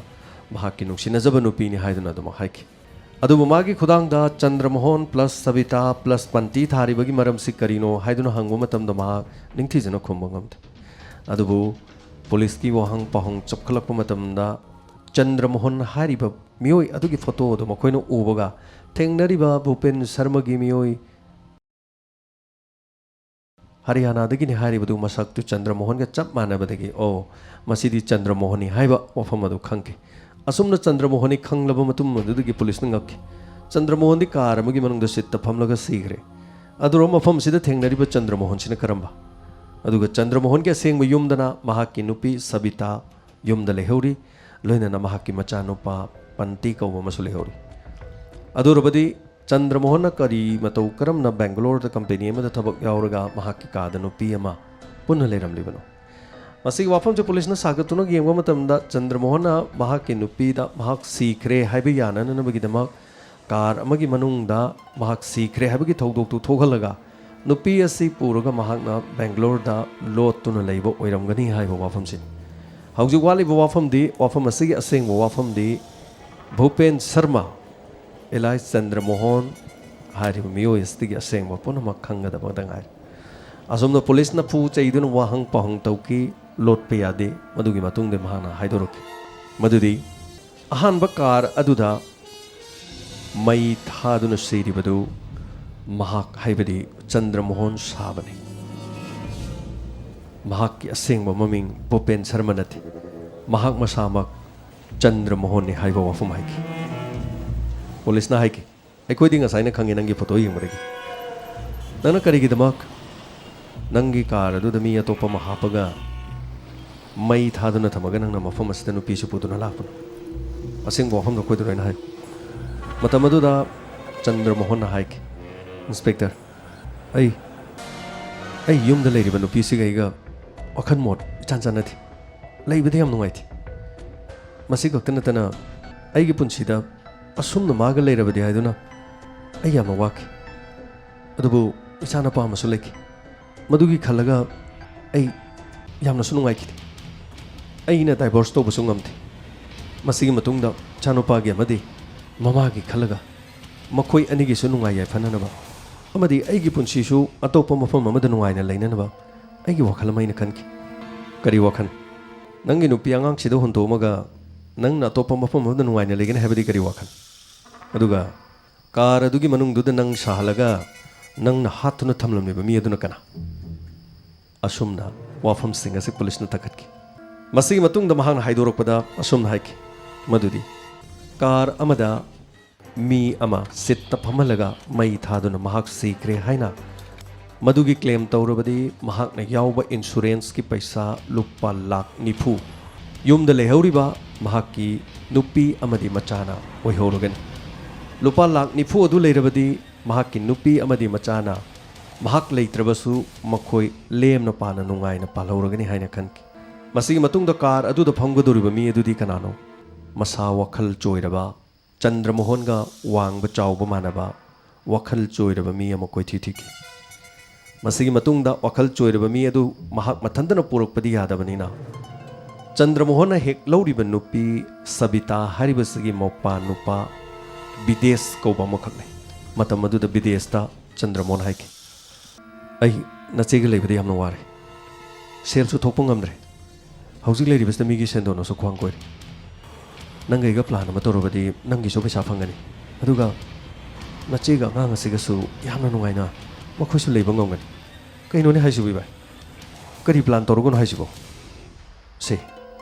ꯃꯍꯥꯛꯀꯤ ꯅꯨꯡꯁꯤꯅꯖꯕ ꯅꯨꯄꯤꯅꯤ ꯍꯥꯏꯗꯨꯅ ꯑꯗꯨꯃꯛ ꯍꯥꯏꯈꯤ꯫ ꯑꯗꯨꯕꯨ ꯃꯥꯒꯤ ꯈꯨꯗꯥꯡꯗ ꯆꯟꯗ꯭ꯔꯃꯣꯍꯟ ꯄ꯭ꯂꯁ ꯁꯕꯤꯇꯥ ꯄ꯭ꯂꯁ ꯄꯟꯇꯤ ꯊꯥꯔꯤꯕꯒꯤ ꯃꯔꯝꯁꯤ ꯀꯔꯤꯅꯣ ꯍꯥꯏꯗꯨꯅ ꯍꯪꯕ ꯃꯇꯝꯗ ꯃꯍꯥꯛ ꯅꯤꯡꯊꯤꯖꯅ ꯈꯨꯝꯕ ꯉꯝꯗꯦ꯫ ꯑꯗꯨꯕꯨ ꯄꯨꯂꯤꯁꯀꯤ ꯋꯥꯍꯪ ꯄꯥꯎꯍꯪ ꯆꯞꯈꯠꯂꯛꯄ ꯃꯇꯝꯗ, ꯆꯟꯗ꯭ꯔꯃꯣꯍꯟ ꯍꯥꯏꯔꯤꯕ ꯃꯤꯑꯣꯏ ꯑꯗꯨꯒꯤ ꯐꯣꯇꯣ ꯑꯗꯨ ꯃꯈꯣꯏꯅ ꯎꯕꯒ, ꯊꯦꯡꯅꯔꯤꯕ ꯚꯨꯄꯦꯟ ꯁꯔꯃꯒꯤ ꯃꯤꯑꯣꯏ ꯍꯔꯤꯌꯥꯅꯥꯗꯒꯤꯅꯤ ꯍꯥꯏꯔꯤꯕꯗꯨ ꯃꯁꯛꯇꯨ ꯆꯟꯗ꯭ꯔꯃꯣꯍꯟꯒ ꯆꯞ ꯃꯥꯟꯅꯕꯗꯒꯤ, "ꯑꯣ, ꯃꯁꯤꯗꯤ ꯆꯟꯗ꯭ꯔꯃꯣꯍꯟꯅꯤ" ꯍꯥꯏꯕ ꯋꯥꯐꯝ ꯑꯗꯨ ꯈꯪꯈꯤ꯫ ꯑꯁꯨꯝꯅ ꯆꯟꯗ꯭ꯔꯃꯣꯍꯟꯅꯤ ꯈꯪꯂꯕ ꯃꯇꯨꯡ ꯑꯗꯨꯗꯒꯤ ꯄꯨꯂꯤꯁꯅ ꯉꯛꯈꯤ꯫ ꯆꯟꯗ꯭ꯔꯃꯣꯍꯟꯗꯤ ꯀꯥꯔ ꯑꯃꯒꯤ ꯃꯅꯨꯡꯗ ꯁꯤꯠꯇ ꯐꯝꯂꯒ ꯁꯤꯈ꯭ꯔꯦ꯫ ꯑꯗꯨꯔꯣ ꯃꯐꯝꯁꯤꯗ ꯊꯦꯡꯅꯔꯤꯕ ꯆꯟꯗ꯭ꯔꯃꯣꯍꯟꯁꯤꯅ ꯀꯔꯝꯕ? ꯑꯗꯨꯒ ꯆꯟꯗ꯭ꯔꯃꯣꯍꯟꯒꯤ ꯑꯁꯦꯡꯕ ꯌꯨꯝꯗꯅ ꯃꯍꯥꯛꯀꯤ ꯅꯨꯄꯤ ꯁꯕꯤꯇꯥ ꯌꯨꯝꯗ ꯂꯩꯍꯧꯔꯤ, ꯂꯣꯏꯅꯅ ꯃꯍꯥꯛꯀꯤ ꯃꯆꯥꯅꯨꯄꯥ ꯄꯟꯇꯤ ꯀꯧꯕ ꯑꯃꯁꯨ ꯂꯩꯍꯧꯔꯤ꯫ ꯑꯗꯨꯔꯕꯗꯤ ꯆꯟꯗ꯭ꯔꯃꯣꯍꯟꯅ ꯀꯔꯤ ꯃꯇꯧ ꯀꯔꯝꯅ ꯕꯦꯡꯒꯂꯣꯔꯗ ꯀꯝꯄꯦꯅꯤ ꯑꯃꯗ ꯊꯕꯛ ꯌꯥꯎꯔꯒ ꯃꯍꯥꯛꯀꯤ ꯀꯥꯗ ꯅꯨꯄꯤ ꯑꯃ ꯄꯨꯟꯅ ꯂꯩꯔꯝꯂꯤꯕꯅꯣ? ꯃꯁꯤꯒꯤ ꯋꯥꯐꯝꯁꯦ ꯄꯨꯂꯤꯁꯅ ꯁꯥꯒꯠꯇꯨꯅ ꯌꯦꯡꯕ ꯃꯇꯝꯗ, ꯆꯟꯗ꯭ꯔꯃꯣꯍꯟꯅ ꯃꯍꯥꯛꯀꯤ ꯅꯨꯄꯤꯗ ꯃꯍꯥꯛ ꯁꯤꯈ꯭ꯔꯦ ꯍꯥꯏꯕ ꯌꯥꯅꯅꯕꯒꯤꯗꯃꯛ ꯀꯥꯔ ꯑꯃꯒꯤ ꯃꯅꯨꯡꯗ ꯃꯍꯥꯛ ꯁꯤꯈ꯭ꯔꯦ ꯍꯥꯏꯕꯒꯤ ꯊꯧꯗꯣꯛꯇꯨ ꯊꯣꯛꯍꯜꯂꯒ, ꯅꯨꯄꯤ ꯑꯁꯤ ꯄꯨꯔꯒ ꯃꯍꯥꯛꯅ ꯕꯦꯡꯒꯂꯣꯔꯗ ꯂꯣꯠꯇꯨꯅ ꯂꯩꯕ ꯑꯣꯏꯔꯝꯒꯅꯤ ꯍꯥꯏꯕ ꯋꯥꯐꯝꯁꯤꯅꯤ꯫ ꯍꯧꯖꯤꯛ ꯋꯥꯠꯂꯤꯕ ꯋꯥꯐꯝꯗꯤ, ꯋꯥꯐꯝ ꯑꯁꯤꯒꯤ ꯑꯁꯦꯡꯕ ꯋꯥꯐꯝꯗꯤ, ꯚꯨꯄꯦꯟ ꯁꯔꯃ ꯑꯦꯂꯥꯏꯁ ꯆꯟꯗ꯭ꯔꯃꯣꯍꯟ ꯍꯥꯏꯔꯤꯕ ꯃꯤꯑꯣꯏ ꯑꯁꯤꯗꯒꯤ ꯑꯁꯦꯡꯕ ꯄꯨꯝꯅꯃꯛ ꯈꯪꯒꯗꯕꯗ ꯉꯥꯏꯔꯦ꯫ ꯑꯁꯨꯝꯅ ꯄꯨꯂꯤꯁꯅ ꯐꯨ ꯆꯩꯗꯨꯅ ꯋꯥꯍꯪ ꯄꯥꯎꯍꯪ ꯇꯧꯈꯤ, ꯂꯣꯠꯄ ꯌꯥꯗꯦ꯫ ꯃꯗꯨꯒꯤ ꯃꯇꯨꯡꯗ ꯃꯍꯥꯛꯅ ꯍꯥꯏꯗꯣꯔꯛꯈꯤ ꯃꯗꯨꯗꯤ, ꯑꯍꯥꯟꯕ ꯀꯥꯔ ꯑꯗꯨꯗ ꯃꯩ ꯊꯥꯗꯨꯅ ꯁꯤꯔꯤꯕꯗꯨ ꯃꯍꯥꯛ, ꯍꯥꯏꯕꯗꯤ ꯆꯟꯗ꯭ꯔꯃꯣꯍꯟ ꯁꯥꯕꯅꯤ꯫ ꯃꯍꯥꯛꯀꯤ ꯑꯁꯦꯡꯕ ꯃꯃꯤꯡ ꯚꯨꯄꯦꯟ ꯁꯔꯃ ꯅꯠꯇꯦ꯫ ꯃꯍꯥꯛ ꯃꯁꯥꯃꯛ ꯆꯟꯗ꯭ꯔꯃꯣꯍꯟꯅꯤ ꯍꯥꯏꯕ ꯋꯥꯐꯝ ꯍꯥꯏꯈꯤ꯫ ꯄꯨꯂꯤꯁꯅ ꯍꯥꯏꯈꯤ, ꯑꯩꯈꯣꯏꯗꯤ ꯉꯁꯥꯏꯅ ꯈꯪꯉꯦ ꯅꯪꯒꯤ ꯐꯣꯇꯣ ꯌꯦꯡꯕꯗꯒꯤ꯫ ꯅꯪꯅ ꯀꯔꯤꯒꯤꯗꯃꯛ ꯅꯪꯒꯤ ꯀꯥꯔ ꯑꯗꯨꯗ ꯃꯤ ꯑꯇꯣꯞꯄ ꯑꯃ ꯍꯥꯞꯄꯒ ꯃꯩ ꯊꯥꯗꯨꯅ ꯊꯝꯃꯒ ꯅꯪꯅ ꯃꯐꯝ ꯑꯁꯤꯗ ꯅꯨꯄꯤꯁꯨ ꯄꯨꯗꯨꯅ ꯂꯥꯛꯄꯅꯣ? ꯑꯁꯦꯡꯕ ꯋꯥꯐꯝꯗꯣ ꯑꯩꯈꯣꯏꯗ ꯂꯣꯏꯅ ꯍꯥꯏꯌꯨ꯫ ꯃꯇꯝ ꯑꯗꯨꯗ ꯆꯟꯗ꯭ꯔ ꯃꯣꯍꯟꯅ ꯍꯥꯏꯈꯤ, "ꯏꯟꯁꯄꯦꯛꯇꯔ, ꯑꯩ, ꯑꯩ ꯌꯨꯝꯗ ꯂꯩꯔꯤꯕ ꯅꯨꯄꯤꯁꯤꯒ ꯑꯩꯒ ꯋꯥꯈꯜ ꯃꯣꯠ ꯏꯆꯥꯟ ꯆꯥꯟꯅꯗꯦ꯫ ꯂꯩꯕꯗ ꯌꯥꯝ ꯅꯨꯡꯉꯥꯏꯇꯦ꯫ ꯃꯁꯤ ꯈꯛꯇ ꯅꯠꯇꯅ ꯑꯩꯒꯤ ꯄꯨꯟꯁꯤꯗ ꯑꯁꯨꯝꯅ ꯃꯥꯒ ꯂꯩꯔꯕꯗꯤ ꯍꯥꯏꯗꯨꯅ ꯑꯩ ꯌꯥꯝꯅ ꯋꯥꯈꯤ꯫ ꯑꯗꯨꯕꯨ ꯏꯆꯥꯅꯨꯄꯥ ꯑꯃꯁꯨ ꯂꯩꯈꯤ꯫ ꯃꯗꯨꯒꯤ ꯈꯜꯂꯒ ꯑꯩ ꯌꯥꯝꯅꯁꯨ ꯅꯨꯡꯉꯥꯏꯈꯤꯗꯦ꯫ ꯑꯩꯅ ꯗꯥꯏꯚꯣꯔꯁ ꯇꯧꯕꯁꯨ ꯉꯝꯗꯦ꯫ ꯃꯁꯤꯒꯤ ꯃꯇꯨꯡꯗ ꯏꯆꯥꯅꯨꯄꯥꯒꯤ ꯑꯃꯗꯤ ꯃꯃꯥꯒꯤ ꯈꯜꯂꯒ ꯃꯈꯣꯏ ꯑꯅꯤꯒꯤꯁꯨ ꯅꯨꯡꯉꯥꯏ ꯌꯥꯏꯐꯅꯅꯕ ꯑꯃꯗꯤ ꯑꯩꯒꯤ ꯄꯨꯟꯁꯤꯁꯨ ꯑꯇꯣꯞꯄ ꯃꯐꯝ ꯑꯃꯗ ꯅꯨꯡꯉꯥꯏꯅ ꯂꯩꯅꯅꯕ ꯑꯩꯒꯤ ꯋꯥꯈꯜ ꯑꯃ ꯑꯩꯅ ꯈꯟꯈꯤ꯫" "ꯀꯔꯤ ꯋꯥꯈꯜ? ꯅꯪꯒꯤ ꯅꯨꯄꯤ ꯑꯉꯥꯡꯁꯤꯗ ꯍꯨꯟꯗꯣꯛꯑꯝꯃꯒ ꯅꯪꯅ ꯑꯇꯣꯞꯄ ꯃꯐꯝ ꯑꯃꯗ ꯅꯨꯡꯉꯥꯏꯅ ꯂꯩꯒꯅꯤ ꯍꯥꯏꯕꯗꯤ ꯀꯔꯤ ꯋꯥꯈꯜ? ꯑꯗꯨꯒ ꯀꯥꯔ ꯑꯗꯨꯒꯤ ꯃꯅꯨꯡꯗꯨꯗ ꯅꯪ ꯁꯥꯍꯜꯂꯒ ꯅꯪꯅ ꯍꯥꯠꯇꯨꯅ ꯊꯝꯂꯝꯂꯤꯕ ꯃꯤ ꯑꯗꯨꯅ ꯀꯅꯥ?" ꯑꯁꯨꯝꯅ ꯋꯥꯐꯝꯁꯤꯡ ꯑꯁꯤ ꯄꯨꯂꯤꯁꯅ ꯊꯛꯀꯠꯈꯤ꯫ ꯃꯁꯤꯒꯤ ꯃꯇꯨꯡꯗ ꯃꯍꯥꯛꯅ ꯍꯥꯏꯗꯣꯔꯛꯄꯗ ꯑꯁꯨꯝꯅ ꯍꯥꯏꯈꯤ, ꯃꯗꯨꯗꯤ ꯀꯥꯔ ꯑꯃꯗ ꯃꯤ ꯑꯃ ꯁꯤꯠꯇ ꯐꯝꯍꯜꯂꯒ ꯃꯩ ꯊꯥꯗꯨꯅ ꯃꯍꯥꯛ ꯁꯤꯈ꯭ꯔꯦ ꯍꯥꯏꯅ ꯃꯗꯨꯒꯤ ꯀ꯭ꯂꯦꯝ ꯇꯧꯔꯕꯗꯤ ꯃꯍꯥꯛꯅ ꯌꯥꯎꯕ ꯏꯟꯁꯨꯔꯦꯟꯁꯀꯤ ꯄꯩꯁꯥ ꯂꯨꯄꯥ ꯂꯥꯈ ꯅꯤꯐꯨ ꯌꯨꯝꯗ ꯂꯩꯍꯧꯔꯤꯕ ꯃꯍꯥꯛꯀꯤ ꯅꯨꯄꯤ ꯑꯃꯗꯤ ꯃꯆꯥꯅ ꯑꯣꯏꯍꯧꯔꯒꯅꯤ꯫ ꯂꯨꯄꯥ ꯂꯥꯈ ꯅꯤꯐꯨ ꯑꯗꯨ ꯂꯩꯔꯕꯗꯤ ꯃꯍꯥꯛꯀꯤ ꯅꯨꯄꯤ ꯑꯃꯗꯤ ꯃꯆꯥꯅ ꯃꯍꯥꯛ ꯂꯩꯇ꯭ꯔꯕꯁꯨ ꯃꯈꯣꯏ ꯂꯦꯝꯅ ꯄꯥꯅ ꯅꯨꯡꯉꯥꯏꯅ ꯄꯥꯜꯍꯧꯔꯒꯅꯤ ꯍꯥꯏꯅ ꯈꯟꯈꯤ꯫ ꯃꯁꯤꯒꯤ ꯃꯇꯨꯡꯗ ꯀꯥꯔ ꯑꯗꯨꯗ ꯐꯝꯒꯗꯧꯔꯤꯕ ꯃꯤ ꯑꯗꯨꯗꯤ ꯀꯅꯥꯅꯣ? ꯃꯁꯥ ꯋꯥꯈꯜ ꯆꯣꯏꯔꯕ, ꯆꯟꯗ꯭ꯔꯃꯣꯍꯟꯒ ꯋꯥꯡꯕ ꯆꯥꯎꯕ ꯃꯥꯟꯅꯕ ꯋꯥꯈꯜ ꯆꯣꯏꯔꯕ ꯃꯤ ꯑꯃ ꯀꯣꯏꯊꯤ ꯊꯤꯈꯤ꯫ ꯃꯁꯤꯒꯤ ꯃꯇꯨꯡꯗ ꯋꯥꯈꯜ ꯆꯣꯏꯔꯕ ꯃꯤ ꯑꯗꯨ ꯃꯍꯥꯛ ꯃꯊꯟꯇꯅ ꯄꯨꯔꯛꯄꯗꯤ ꯌꯥꯗꯕꯅꯤꯅ, ꯆꯟꯗ꯭ꯔꯃꯣꯍꯟꯅ ꯍꯦꯛ ꯂꯧꯔꯤꯕ ꯅꯨꯄꯤ ꯁꯕꯤꯇꯥ ꯍꯥꯏꯔꯤꯕꯁꯤꯒꯤ ꯃꯧꯄꯥ ꯅꯨꯄꯥ ꯕꯤꯗꯦꯁ ꯀꯧꯕ ꯑꯃꯈꯛꯅꯤ꯫ ꯃꯇꯝ ꯑꯗꯨꯗ ꯕꯤꯗꯦꯁꯇ ꯆꯟꯗ꯭ꯔꯃꯣꯍꯟ ꯍꯥꯏꯈꯤ, "ꯑꯩ ꯅꯆꯦꯒ ꯂꯩꯕꯗ ꯌꯥꯝꯅ ꯋꯥꯔꯦ꯫ ꯁꯦꯜꯁꯨ ꯊꯣꯛꯄ ꯉꯝꯗ꯭ꯔꯦ꯫ ꯍꯧꯖꯤꯛ ꯂꯩꯔꯤꯕꯁꯤꯗ ꯃꯤꯒꯤ ꯁꯦꯟꯗꯣꯟꯅꯁꯨ ꯈ꯭ꯋꯥꯡ ꯀꯣꯏꯔꯦ꯫ ꯅꯪꯒ ꯑꯩꯒ ꯄ꯭ꯂꯥꯟ ꯑꯃ ꯇꯧꯔꯕꯗꯤ ꯅꯪꯒꯤꯁꯨ ꯄꯩꯁꯥ ꯐꯪꯒꯅꯤ꯫ ꯑꯗꯨꯒ ꯅꯆꯦꯒ ꯑꯉꯥꯡ ꯑꯁꯤꯒꯁꯨ ꯌꯥꯝꯅ ꯅꯨꯡꯉꯥꯏꯅ ꯃꯈꯣꯏꯁꯨ ꯂꯩꯕ ꯉꯝꯒꯅꯤ꯫" "ꯀꯩꯅꯣꯅꯦ ꯍꯥꯏꯁꯤꯕꯨ ꯏꯕꯥꯏ? ꯀꯔꯤ ꯄ꯭ꯂꯥꯟ ꯇꯧꯔꯒꯅꯣ ꯍꯥꯏꯁꯤꯕꯣ?" "ꯁꯦ,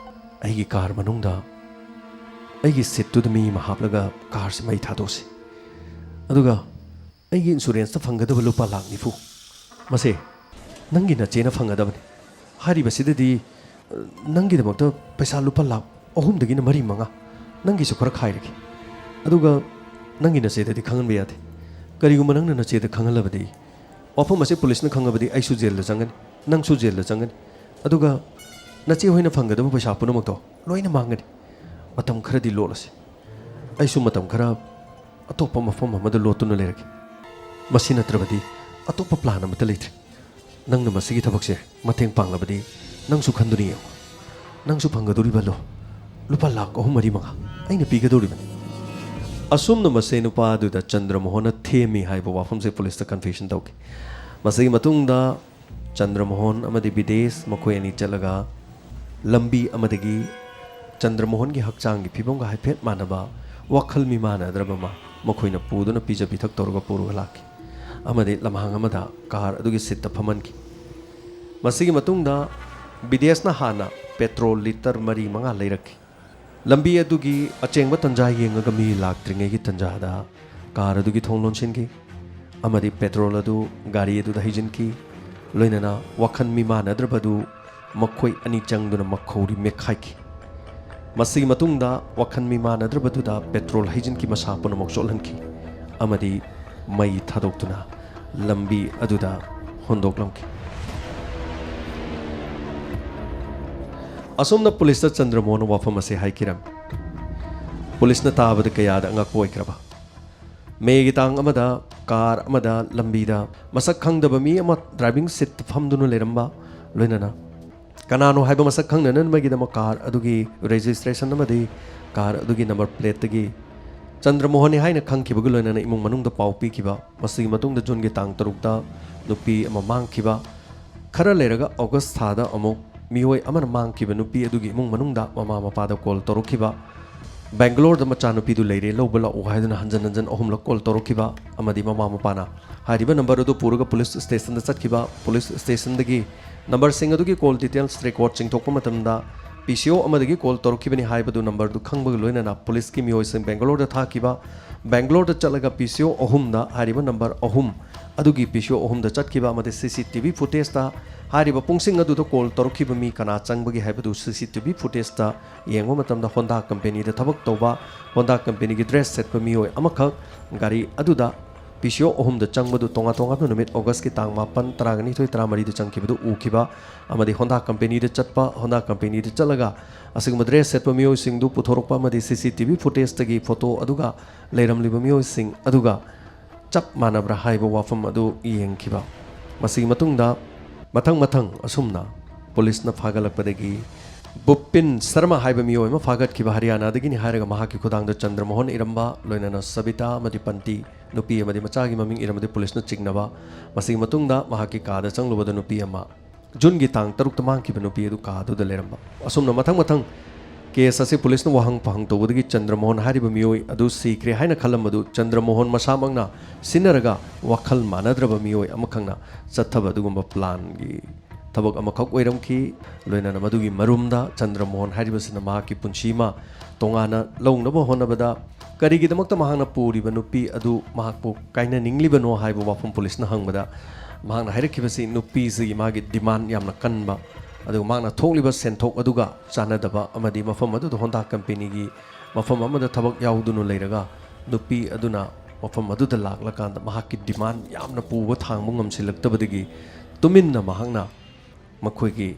ꯑꯩꯒꯤ ꯀꯥꯔ ꯃꯅꯨꯡꯗ ꯑꯩꯒꯤ ꯁꯤꯠꯇꯨꯗ ꯃꯤ ꯑꯃ ꯍꯥꯞꯂꯒ ꯀꯥꯔꯁꯤ ꯃꯩ ꯊꯥꯗꯣꯛꯁꯤ꯫ ꯑꯗꯨꯒ ꯑꯩꯒꯤ ꯏꯟꯁꯨꯔꯦꯟꯁꯇ ꯐꯪꯒꯗꯕ ꯂꯨꯄꯥ ꯂꯥꯛ ꯅꯤꯐꯨ, ꯃꯁꯦ ꯅꯪꯒꯤ ꯅꯆꯦꯅ ꯐꯪꯒꯗꯕꯅꯤ꯫ ꯍꯥꯏꯔꯤꯕꯁꯤꯗꯗꯤ, ꯑ, ꯅꯪꯒꯤꯗꯃꯛꯇ ꯄꯩꯁꯥ ꯂꯨꯄꯥ ꯂꯥꯛ ꯑꯍꯨꯝꯗꯒꯤꯅ ꯃꯔꯤ ꯃꯉꯥ ꯅꯪꯒꯤꯁꯨ ꯈꯔ ꯈꯥꯏꯔꯒꯦ꯫ ꯑꯗꯨꯒ ꯅꯪꯒꯤ ꯅꯆꯦꯗꯗꯤ ꯈꯪꯍꯟꯕ ꯌꯥꯗꯦ꯫ ꯀꯔꯤꯒꯨꯝꯕ ꯅꯪꯅ ꯅꯆꯦꯗ ꯈꯪꯍꯜꯂꯕꯗꯤ, ꯋꯥꯐꯝ ꯑꯁꯤ ꯄꯨꯂꯤꯁꯅ ꯈꯪꯉꯕꯗꯤ ꯑꯩꯁꯨ ꯖꯦꯜꯗ ꯆꯪꯒꯅꯤ, ꯅꯪꯁꯨ ꯖꯦꯜꯗ ꯆꯪꯒꯅꯤ꯫ ꯑꯗꯨꯒ ꯅꯆꯦ ꯍꯣꯏꯅ ꯐꯪꯒꯗꯕ ꯄꯩꯁꯥ ꯄꯨꯝꯅꯃꯛꯇꯣ ꯂꯣꯏꯅ ꯃꯥꯡꯒꯅꯤ꯫ ꯃꯇꯝ ꯈꯔꯗꯤ ꯂꯣꯠꯂꯁꯤ꯫ ꯑꯩꯁꯨ ꯃꯇꯝ ꯈꯔ ꯑꯇꯣꯞꯄ ꯃꯐꯝ ꯑꯃꯗ ꯂꯣꯠꯇꯨꯅ ꯂꯩꯔꯒꯦ꯫ ꯃꯁꯤ ꯅꯠꯇ꯭ꯔꯕꯗꯤ ꯑꯇꯣꯞꯄ ꯄ꯭ꯂꯥꯟ ꯑꯃꯠꯇ ꯂꯩꯇ꯭ꯔꯦ꯫ ꯅꯪꯅ ꯃꯁꯤꯒꯤ ꯊꯕꯛꯁꯦ ꯃꯇꯦꯡ ꯄꯥꯡꯂꯕꯗꯤ ꯅꯪꯁꯨ ꯈꯟꯗꯨꯅ ꯌꯦꯡꯉꯨ꯫ ꯅꯪꯁꯨ ꯐꯪꯒꯗꯧꯔꯤꯕ ꯂꯣ-, ꯂꯨꯄꯥ ꯂꯥꯛ ꯑꯍꯨꯝ, ꯃꯔꯤ, ꯃꯉꯥ ꯑꯩꯅ ꯄꯤꯒꯗꯧꯔꯤꯕꯅꯤ꯫ ꯑꯁꯨꯝꯅ ꯃꯁꯦ ꯅꯨꯄꯥ ꯑꯗꯨꯗ ꯆꯟꯗ꯭ꯔꯃꯣꯍꯟꯅ ꯊꯦꯝꯃꯤ ꯍꯥꯏꯕ ꯋꯥꯐꯝꯁꯦ ꯄꯨꯂꯤꯁꯇ ꯀꯟꯐꯦꯁꯟ ꯇꯧꯈꯤ꯫ ꯃꯁꯤꯒꯤ ꯃꯇꯨꯡꯗ ꯆꯟꯗ꯭ꯔꯃꯣꯍꯟ ꯑꯃꯗꯤ ꯕꯤꯗꯦꯁ ꯃꯈꯣꯏ ꯑꯅꯤ ꯆꯠꯂꯒ ꯂꯝꯕꯤ ꯑꯃꯗꯒꯤ ꯆꯟꯗ꯭ꯔꯃꯣꯍꯟꯒꯤ ꯍꯛꯆꯥꯡꯒꯤ ꯐꯤꯕꯝꯒ ꯍꯥꯏꯐꯦꯠ ꯃꯥꯟꯅꯕ, ꯋꯥꯈꯜ ꯃꯤꯃꯥꯟꯅꯗ꯭ꯔꯕ ꯑꯃ ꯃꯈꯣꯏꯅ ꯄꯨꯗꯨꯅ ꯄꯤꯖ ꯄꯤꯊꯛ ꯇꯧꯔꯒ ꯄꯨꯔꯒ ꯂꯥꯛꯈꯤ ꯑꯃꯗꯤ ꯂꯝꯍꯥꯡ ꯑꯃꯗ ꯀꯥꯔ ꯑꯗꯨꯒꯤ ꯁꯤꯠꯇ ꯐꯝꯍꯟꯈꯤ꯫ ꯃꯁꯤꯒꯤ ꯃꯇꯨꯡꯗ ꯕꯤꯗꯦꯁꯅ ꯍꯥꯟꯅ ꯄꯦꯇ꯭ꯔꯣꯜ ꯂꯤꯇꯔ ꯃꯔꯤ ꯃꯉꯥ ꯂꯩꯔꯛꯈꯤ꯫ ꯂꯝꯕꯤ ꯑꯗꯨꯒꯤ ꯑꯆꯦꯡꯕ ꯇꯟꯖꯥ ꯌꯦꯡꯉꯒ ꯃꯤ ꯂꯥꯛꯇ꯭ꯔꯤꯉꯩꯒꯤ ꯇꯟꯖꯥꯗ ꯀꯥꯔ ꯑꯗꯨꯒꯤ ꯊꯣꯡ ꯂꯣꯟꯁꯤꯟꯈꯤ ꯑꯃꯗꯤ ꯄꯦꯇ꯭ꯔꯣꯜ ꯑꯗꯨ ꯒꯥꯔꯤ ꯑꯗꯨꯗ ꯍꯩꯖꯤꯟꯈꯤ꯫ ꯂꯣꯏꯅꯅ ꯋꯥꯈꯜ ꯃꯤꯃꯥꯟꯅꯗ꯭ꯔꯕꯗꯨ ꯃꯈꯣꯏ ꯑꯅꯤ ꯆꯪꯗꯨꯅ ꯃꯈꯧꯔꯤ ꯃꯦꯠꯈꯥꯏꯈꯤ꯫ ꯃꯁꯤꯒꯤ ꯃꯇꯨꯡꯗ ꯋꯥꯈꯜ ꯃꯤꯃꯥꯟꯅꯗ꯭ꯔꯕꯗꯨꯗ ꯄꯦꯇ꯭ꯔꯣꯜ ꯍꯩꯖꯤꯟꯈꯤ, ꯃꯁꯥ ꯄꯨꯝꯅꯃꯛ ꯆꯣꯠꯍꯟꯈꯤ ꯑꯃꯗꯤ ꯃꯩ ꯊꯥꯗꯣꯛꯇꯨꯅ ꯂꯝꯕꯤ ꯑꯗꯨꯗ ꯍꯨꯟꯗꯣꯛꯂꯝꯈꯤ꯫ ꯑꯁꯨꯝꯅ ꯄꯨꯂꯤꯁꯇ ꯆꯟꯗ꯭ꯔꯃꯣꯍꯟꯅ ꯋꯥꯐꯝ ꯑꯁꯤ ꯍꯥꯏꯈꯤꯔꯝꯃꯤ꯫ ꯄꯨꯂꯤꯁꯅ ꯇꯥꯕꯗ ꯀꯌꯥꯗ ꯑꯉꯛꯄ ꯑꯣꯏꯈ꯭ꯔꯕ! ꯃꯦꯒꯤ ꯇꯥꯡ ꯑꯃꯗ ꯀꯥꯔ ꯑꯃꯗ ꯂꯝꯕꯤꯗ ꯃꯁꯛ ꯈꯪꯗꯕ ꯃꯤ ꯑꯃ ꯗ꯭ꯔꯥꯏꯚꯤꯡ ꯁꯤꯠꯇ ꯐꯝꯗꯨꯅ ꯂꯩꯔꯝꯕ, ꯂꯣꯏꯅꯅ ꯀꯅꯥꯅꯣ ꯍꯥꯏꯕ ꯃꯁꯛ ꯈꯪꯅꯅꯕꯒꯤꯗꯃꯛ ꯀꯥꯔ ꯑꯗꯨꯒꯤ ꯔꯦꯖꯤꯁꯇ꯭ꯔꯦꯁꯟ ꯑꯃꯗꯤ ꯀꯥꯔ ꯑꯗꯨꯒꯤ ꯅꯝꯕꯔ ꯄ꯭ꯂꯦꯠꯇꯒꯤ ꯆꯟꯗ꯭ꯔꯃꯣꯍꯟꯅꯤ ꯍꯥꯏꯅ ꯈꯪꯈꯤꯕꯒ ꯂꯣꯏꯅꯅ ꯏꯃꯨꯡ ꯃꯅꯨꯡꯗ ꯄꯥꯎ ꯄꯤꯈꯤꯕ꯫ ꯃꯁꯤꯒꯤ ꯃꯇꯨꯡꯗ ꯖꯨꯟꯒꯤ ꯇꯥꯡ ꯇꯔꯨꯛꯇ ꯅꯨꯄꯤ ꯑꯃ ꯃꯥꯡꯈꯤꯕ꯫ ꯈꯔ ꯂꯩꯔꯒ ꯑꯣꯒꯁ ꯊꯥꯗ ꯑꯃꯨꯛ ꯃꯤꯑꯣꯏ ꯑꯃꯅ ꯃꯥꯡꯈꯤꯕ ꯅꯨꯄꯤ ꯑꯗꯨꯒꯤ ꯏꯃꯨꯡ ꯃꯅꯨꯡꯗ ꯃꯃꯥ ꯃꯄꯥꯗ ꯀꯣꯜ ꯇꯧꯔꯛꯈꯤꯕ꯫ ꯕꯦꯡꯒꯂꯣꯔꯗ ꯃꯆꯥꯅꯨꯄꯤꯗꯨ ꯂꯩꯔꯦ, ꯂꯧꯕ ꯂꯥꯛꯎ ꯍꯥꯏꯗꯨꯅ ꯍꯟꯖꯟ ꯍꯟꯖꯟ ꯑꯍꯨꯝꯂꯛ ꯀꯣꯜ ꯇꯧꯔꯛꯈꯤꯕ ꯑꯃꯗꯤ ꯃꯃꯥ ꯃꯄꯥꯅ ꯍꯥꯏꯔꯤꯕ ꯅꯝꯕꯔ ꯑꯗꯨ ꯄꯨꯔꯒ ꯄꯨꯂꯤꯁ ꯁ꯭ꯇꯦꯁꯟꯗ ꯆꯠꯈꯤꯕ꯫ ꯄꯨꯂꯤꯁ ꯁ꯭ꯇꯦꯁꯟꯗꯒꯤ ꯅꯝꯕꯔꯁꯤꯡ ꯑꯗꯨꯒꯤ ꯀꯣꯜ ꯗꯤꯇꯦꯜꯁ ꯔꯦꯀꯣꯔꯗ ꯆꯤꯡꯊꯣꯛꯄ ꯃꯇꯝꯗ ꯄꯤ ꯁꯤ ꯑꯣ ꯑꯃꯗꯒꯤ ꯀꯣꯜ ꯇꯧꯔꯛꯈꯤꯕꯅꯤ ꯍꯥꯏꯕꯗꯨ ꯅꯝꯕꯔꯗꯨ ꯈꯪꯕꯒ ꯂꯣꯏꯅꯅ ꯄꯨꯂꯤꯁꯀꯤ ꯃꯤꯑꯣꯏꯁꯤꯡ ꯕꯦꯡꯒꯂꯣꯔꯗ ꯊꯥꯈꯤꯕ, ꯕꯦꯡꯒꯂꯣꯔꯗ ꯆꯠꯂꯒ ꯄꯤ ꯁꯤ ꯑꯣ ꯑꯍꯨꯝꯗ, ꯍꯥꯏꯔꯤꯕ ꯅꯝꯕꯔ ꯑꯍꯨꯝ ꯑꯗꯨꯒꯤ ꯄꯤ ꯁꯤ ꯑꯣ ꯑꯍꯨꯝꯗ ꯆꯠꯈꯤꯕ ꯑꯃꯗꯤ ꯁꯤ ꯁꯤ ꯇꯤ ꯚꯤ ꯐꯨꯇꯦꯖꯇ ꯍꯥꯏꯔꯤꯕ ꯄꯨꯡꯁꯤꯡ ꯑꯗꯨꯗ ꯀꯣꯜ ꯇꯧꯔꯛꯈꯤꯕ ꯃꯤ ꯀꯅꯥ ꯆꯪꯕꯒꯦ ꯍꯥꯏꯕꯗꯨ ꯁꯤ ꯁꯤ ꯇꯤ ꯚꯤ ꯐꯨꯇꯦꯖꯇ ꯌꯦꯡꯕ ꯃꯇꯝꯗ ꯍꯣꯟꯗꯥ ꯀꯝꯄꯦꯅꯤꯗ ꯊꯕꯛ ꯇꯧꯕ, ꯍꯣꯟꯗꯥ ꯀꯝꯄꯦꯅꯤꯒꯤ ꯗ꯭ꯔꯦꯁ ꯁꯦꯠꯄ ꯃꯤꯑꯣꯏ ꯑꯃꯈꯛ ꯒꯥꯔꯤ ꯑꯗꯨꯗ ꯄꯤ ꯁꯤ ꯑꯣ ꯑꯍꯨꯝꯗ ꯆꯪꯕꯗꯨ ꯇꯣꯉꯥꯟ ꯇꯣꯉꯥꯟꯕ ꯅꯨꯃꯤꯠ ꯑꯣꯒꯁꯀꯤ ꯇꯥꯡ ꯃꯥꯄꯟ, ꯇꯔꯥꯅꯤꯊꯣꯏ, ꯇꯔꯥꯃꯔꯤꯗ ꯆꯪꯈꯤꯕꯗꯨ ꯎꯈꯤꯕ ꯑꯃꯗꯤ ꯍꯣꯟꯗꯥ ꯀꯝꯄꯦꯅꯤꯗ ꯆꯠꯄ, ꯍꯣꯟꯗꯥ ꯀꯝꯄꯦꯅꯤꯗ ꯆꯠꯂꯒ ꯑꯁꯤꯒꯨꯝꯕ ꯗ꯭ꯔꯦꯁ ꯁꯦꯠꯄ ꯃꯤꯑꯣꯏꯁꯤꯡꯗꯨ ꯄꯨꯊꯣꯔꯛꯄ ꯑꯃꯗꯤ ꯁꯤ ꯁꯤ ꯇꯤ ꯚꯤ ꯐꯨꯇꯦꯖꯇꯒꯤ ꯐꯣꯇꯣ ꯑꯗꯨꯒ ꯂꯩꯔꯝꯂꯤꯕ ꯃꯤꯑꯣꯏꯁꯤꯡ ꯑꯗꯨꯒ ꯆꯞ ꯃꯥꯟꯅꯕ꯭ꯔꯥ ꯍꯥꯏꯕ ꯋꯥꯐꯝ ꯑꯗꯨ ꯌꯦꯡꯈꯤꯕ꯫ ꯃꯁꯤꯒꯤ ꯃꯇꯨꯡꯗ ꯃꯊꯪ ꯃꯊꯪ ꯑꯁꯨꯝꯅ ꯄꯨꯂꯤꯁꯅ ꯐꯥꯒꯠꯂꯛꯄꯗꯒꯤ ꯕꯨꯄꯤꯟ ꯁꯔꯃ ꯍꯥꯏꯕ ꯃꯤꯑꯣꯏ ꯑꯃ ꯐꯥꯒꯠꯈꯤꯕ ꯍꯔꯤꯌꯥꯅꯥꯗꯒꯤꯅꯤ ꯍꯥꯏꯔꯒ ꯃꯍꯥꯛꯀꯤ ꯈꯨꯗꯥꯡꯗ ꯆꯟꯗ꯭ꯔꯃꯣꯍꯟ ꯏꯔꯝꯕ, ꯂꯣꯏꯅꯅ ꯁꯕꯤꯇꯥ ꯑꯃꯗꯤ ꯄꯟꯇꯤ, ꯅꯨꯄꯤ ꯑꯃꯗꯤ ꯃꯆꯥꯒꯤ ꯃꯃꯤꯡ ꯏꯔꯝꯕꯗꯤ ꯄꯨꯂꯤꯁꯅ ꯆꯤꯡꯅꯕ꯫ ꯃꯁꯤꯒꯤ ꯃꯇꯨꯡꯗ ꯃꯍꯥꯛꯀꯤ ꯀꯥꯗ ꯆꯪꯂꯨꯕꯗ ꯅꯨꯄꯤ ꯑꯃ, ꯖꯨꯟꯒꯤ ꯇꯥꯡ ꯇꯔꯨꯛꯇ ꯃꯥꯡꯈꯤꯕ ꯅꯨꯄꯤ ꯑꯗꯨ ꯀꯥꯗꯨꯗ ꯂꯩꯔꯝꯕ꯫ ꯑꯁꯨꯝꯅ ꯃꯊꯪ ꯃꯊꯪ ꯀꯦꯁ ꯑꯁꯤ ꯄꯨꯂꯤꯁꯅ ꯋꯥꯍꯪ ꯄꯥꯍꯪ ꯇꯧꯕꯗꯒꯤ ꯆꯟꯗ꯭ꯔꯃꯣꯍꯟ ꯍꯥꯏꯔꯤꯕ ꯃꯤꯑꯣꯏ ꯑꯗꯨ ꯁꯤꯈ꯭ꯔꯦ ꯍꯥꯏꯅ ꯈꯜꯂꯝꯕꯗꯨ ꯆꯟꯗ꯭ꯔꯃꯣꯍꯟ ꯃꯁꯥꯃꯛꯅ ꯁꯤꯟꯅꯔꯒ ꯋꯥꯈꯜ ꯃꯥꯟꯅꯗ꯭ꯔꯕ ꯃꯤꯑꯣꯏ ꯑꯃꯈꯛꯅ ꯆꯠꯊꯕ ꯑꯗꯨꯒꯨꯝꯕ ꯄ꯭ꯂꯥꯟꯒꯤ ꯊꯕꯛ ꯑꯃꯈꯛ ꯑꯣꯏꯔꯝꯈꯤ꯫ ꯂꯣꯏꯅꯅ ꯃꯗꯨꯒꯤ ꯃꯔꯨꯝꯗ ꯆꯟꯗ꯭ꯔꯃꯣꯍꯟ ꯍꯥꯏꯔꯤꯕꯁꯤꯅ ꯃꯍꯥꯛꯀꯤ ꯄꯨꯟꯁꯤ ꯑꯃ ꯇꯣꯉꯥꯟꯅ ꯂꯧꯅꯕ ꯍꯣꯠꯅꯕꯗ ꯀꯔꯤꯒꯤꯗꯃꯛꯇ ꯃꯍꯥꯛꯅ ꯄꯨꯔꯤꯕ ꯅꯨꯄꯤ ꯑꯗꯨ ꯃꯍꯥꯛꯄꯨ ꯀꯥꯏꯅꯅꯤꯡꯂꯤꯕꯅꯣ ꯍꯥꯏꯕ ꯋꯥꯐꯝ ꯄꯨꯂꯤꯁꯅ ꯍꯪꯕꯗ, ꯃꯍꯥꯛꯅ ꯍꯥꯏꯔꯛꯈꯤꯕꯁꯤ ꯅꯨꯄꯤꯁꯤꯒꯤ ꯃꯥꯒꯤ ꯗꯤꯃꯥꯟ ꯌꯥꯝꯅ ꯀꯟꯕ, ꯑꯗꯨꯒ ꯃꯍꯥꯛꯅ ꯊꯣꯛꯂꯤꯕ ꯁꯦꯟꯊꯣꯛ ꯑꯗꯨꯒ ꯆꯥꯟꯅꯗꯕ ꯑꯃꯗꯤ ꯃꯐꯝ ꯑꯗꯨꯗ ꯍꯣꯟꯗꯥ ꯀꯝꯄꯦꯅꯤꯒꯤ ꯃꯐꯝ ꯑꯃꯗ ꯊꯕꯛ ꯌꯥꯎꯗꯨꯅ ꯂꯩꯔꯒ ꯅꯨꯄꯤ ꯑꯗꯨꯅ ꯃꯐꯝ ꯑꯗꯨꯗ ꯂꯥꯛꯂꯀꯥꯟꯗ ꯃꯍꯥꯛꯀꯤ ꯗꯤꯃꯥꯟ ꯌꯥꯝꯅ ꯄꯨꯕ ꯊꯥꯡꯕ ꯉꯝꯁꯤꯜꯂꯛꯇꯕꯗꯒꯤ ꯇꯨꯃꯤꯟꯅ ꯃꯍꯥꯛꯅ ꯃꯈꯣꯏꯒꯤ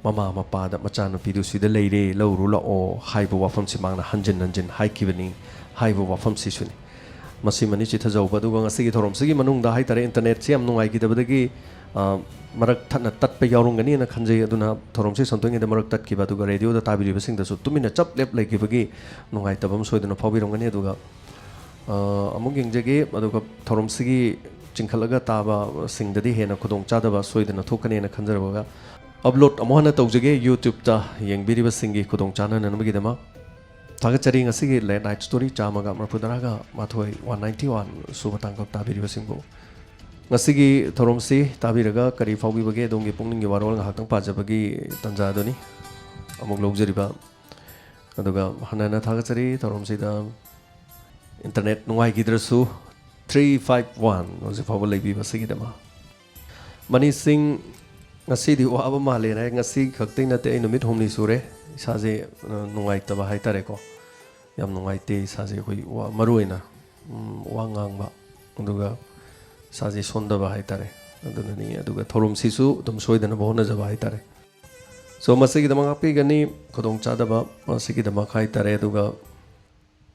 ꯃꯃꯥ ꯃꯄꯥꯗ "ꯃꯆꯥꯅꯨꯄꯤꯗꯨ ꯁꯤꯗ ꯂꯩꯔꯦ, ꯂꯧꯔꯨ ꯂꯥꯛꯑꯣ" ꯍꯥꯏꯕ ꯋꯥꯐꯝꯁꯤ ꯃꯍꯥꯛꯅ ꯍꯟꯖꯤꯟ ꯍꯟꯖꯤꯟ ꯍꯥꯏꯈꯤꯕꯅꯤ ꯍꯥꯏꯕ ꯋꯥꯐꯝꯁꯤꯁꯨꯅꯤ꯫ ꯃꯁꯤꯃꯅꯤ ꯆꯤꯊꯖꯍꯧꯕ꯫ ꯑꯗꯨꯒ ꯉꯁꯤꯒꯤ ꯊꯧꯔꯝꯁꯤꯒꯤ ꯃꯅꯨꯡꯗ ꯍꯥꯏꯇꯥꯔꯦ, ꯏꯟꯇꯔꯅꯦꯠꯁꯤ ꯌꯥꯝ ꯅꯨꯡꯉꯥꯏꯈꯤꯗꯕꯗꯒꯤ, ꯑ, ꯃꯔꯛ ꯊꯠꯅ ꯇꯠꯄ ꯌꯥꯎꯔꯝꯒꯅꯤꯅ ꯈꯟꯖꯩ꯫ ꯑꯗꯨꯅ ꯊꯧꯔꯝꯁꯤ ꯁꯟꯗꯣꯛꯂꯤꯉꯩꯗ ꯃꯔꯛ ꯇꯠꯈꯤꯕ, ꯑꯗꯨꯒ ꯔꯦꯗꯤꯑꯣꯗ ꯇꯥꯕꯤꯔꯤꯕꯁꯤꯡꯗꯁꯨ ꯇꯨꯃꯤꯟꯅ ꯆꯞ ꯂꯦꯞ ꯂꯩꯈꯤꯕꯒꯤ ꯅꯨꯡꯉꯥꯏꯇꯕ ꯑꯃ ꯁꯣꯏꯗꯅ ꯐꯥꯎꯕꯤꯔꯝꯒꯅꯤ꯫ ꯑꯗꯨꯒ, ꯑ, ꯑꯃꯨꯛ ꯌꯦꯡꯖꯒꯦ꯫ ꯑꯗꯨꯒ ꯊꯧꯔꯝꯁꯤꯒꯤ ꯆꯤꯡꯈꯠꯂꯒ ꯇꯥꯕꯁꯤꯡꯗꯗꯤ ꯍꯦꯟꯅ ꯈꯨꯗꯣꯡꯆꯥꯗꯕ ꯁꯣꯏꯗꯅ ꯊꯣꯛꯀꯅꯦꯅ ꯈꯟꯖꯔꯕꯒ, ꯑꯞꯂꯣꯗ ꯑꯃꯨꯛ ꯍꯟꯅ ꯇꯧꯖꯒꯦ YouTube-ꯇ ꯌꯦꯡꯕꯤꯔꯤꯕꯁꯤꯡꯒꯤ ꯈꯨꯗꯣꯡ ꯆꯥꯅꯅꯕꯒꯤꯗꯃꯛ꯫ ꯊꯥꯒꯠꯆꯔꯤ꯫ ꯉꯁꯤꯒꯤ Late Night Story ꯆꯥꯝꯃꯒ ꯃꯔꯤꯐꯨ ꯇꯔꯥꯒ ꯃꯥꯊꯣꯏ, one ninety one ꯁꯨꯕ ꯇꯥꯡꯀꯛ ꯇꯥꯕꯤꯔꯤꯕꯁꯤꯡꯕꯨ꯫ ꯉꯁꯤꯒꯤ ꯊꯧꯔꯝꯁꯤ ꯇꯥꯕꯤꯔꯒ ꯀꯔꯤ ꯐꯥꯎꯕꯤꯕꯒꯦ? ꯑꯗꯣꯝꯒꯤ ꯄꯨꯛꯅꯤꯡꯒꯤ ꯋꯥꯔꯣꯜ ꯉꯥꯏꯍꯥꯛꯇꯪ ꯄꯥꯖꯕꯒꯤ ꯇꯥꯟꯖꯥ ꯑꯗꯨꯅꯤ꯫ ꯑꯃꯨꯛ ꯂꯧꯖꯔꯤꯕ꯫ ꯑꯗꯨꯒ ꯍꯟꯅ ꯍꯟꯅ ꯊꯥꯒꯠꯆꯔꯤ ꯊꯧꯔꯝꯁꯤꯗ꯫ ꯏꯟꯇꯔꯅꯦꯠ ꯅꯨꯡꯉꯥꯏꯈꯤꯗ꯭ꯔꯁꯨ, ꯊ꯭ꯔꯤ ꯐꯥꯏꯚ ꯋꯥꯟ ꯍꯧꯖꯤꯛ ꯐꯥꯎꯕ ꯂꯩꯕꯤꯕꯁꯤꯒꯤꯗꯃꯛ꯫ ꯃꯅꯤ ꯁꯤꯡ, ꯉꯁꯤꯗꯤ ꯋꯥꯕ ꯃꯥꯜꯂꯦꯅ ꯍꯥꯏ꯫ ꯉꯁꯤ ꯈꯛꯇꯩ ꯅꯠꯇꯦ, ꯑꯩ ꯅꯨꯃꯤꯠ ꯍꯨꯝꯅꯤ ꯁꯨꯔꯦ ꯏꯁꯥꯁꯦ, ꯑ, ꯅꯨꯡꯉꯥꯏꯇꯕ ꯍꯥꯏꯇꯥꯔꯦꯀꯣ꯫ ꯌꯥꯝ ꯅꯨꯡꯉꯥꯏꯇꯦ ꯏꯁꯥꯁꯦ, ꯑꯩꯈꯣꯏ ꯋꯥ-, ꯃꯔꯨ ꯑꯣꯏꯅ, ꯎꯝ, ꯋꯥ ꯉꯥꯡꯕ, ꯑꯗꯨꯒ ꯏꯁꯥꯁꯦ ꯁꯣꯟꯊꯕ ꯍꯥꯏꯇꯥꯔꯦ꯫ ꯑꯗꯨꯅꯅꯤ꯫ ꯑꯗꯨꯒ ꯊꯧꯔꯝꯁꯤꯁꯨ ꯑꯗꯨꯝ ꯁꯣꯏꯗꯅꯕ ꯍꯣꯠꯅꯖꯕ ꯍꯥꯏꯇꯥꯔꯦ꯫ So, ꯃꯁꯤꯒꯤꯗꯃꯛ ꯉꯥꯛꯄꯤꯒꯅꯤ, ꯈꯨꯗꯣꯡꯆꯥꯗꯕ ꯃꯁꯤꯒꯤꯗꯃꯛ ꯍꯥꯏꯇꯥꯔꯦ꯫ ꯑꯗꯨꯒ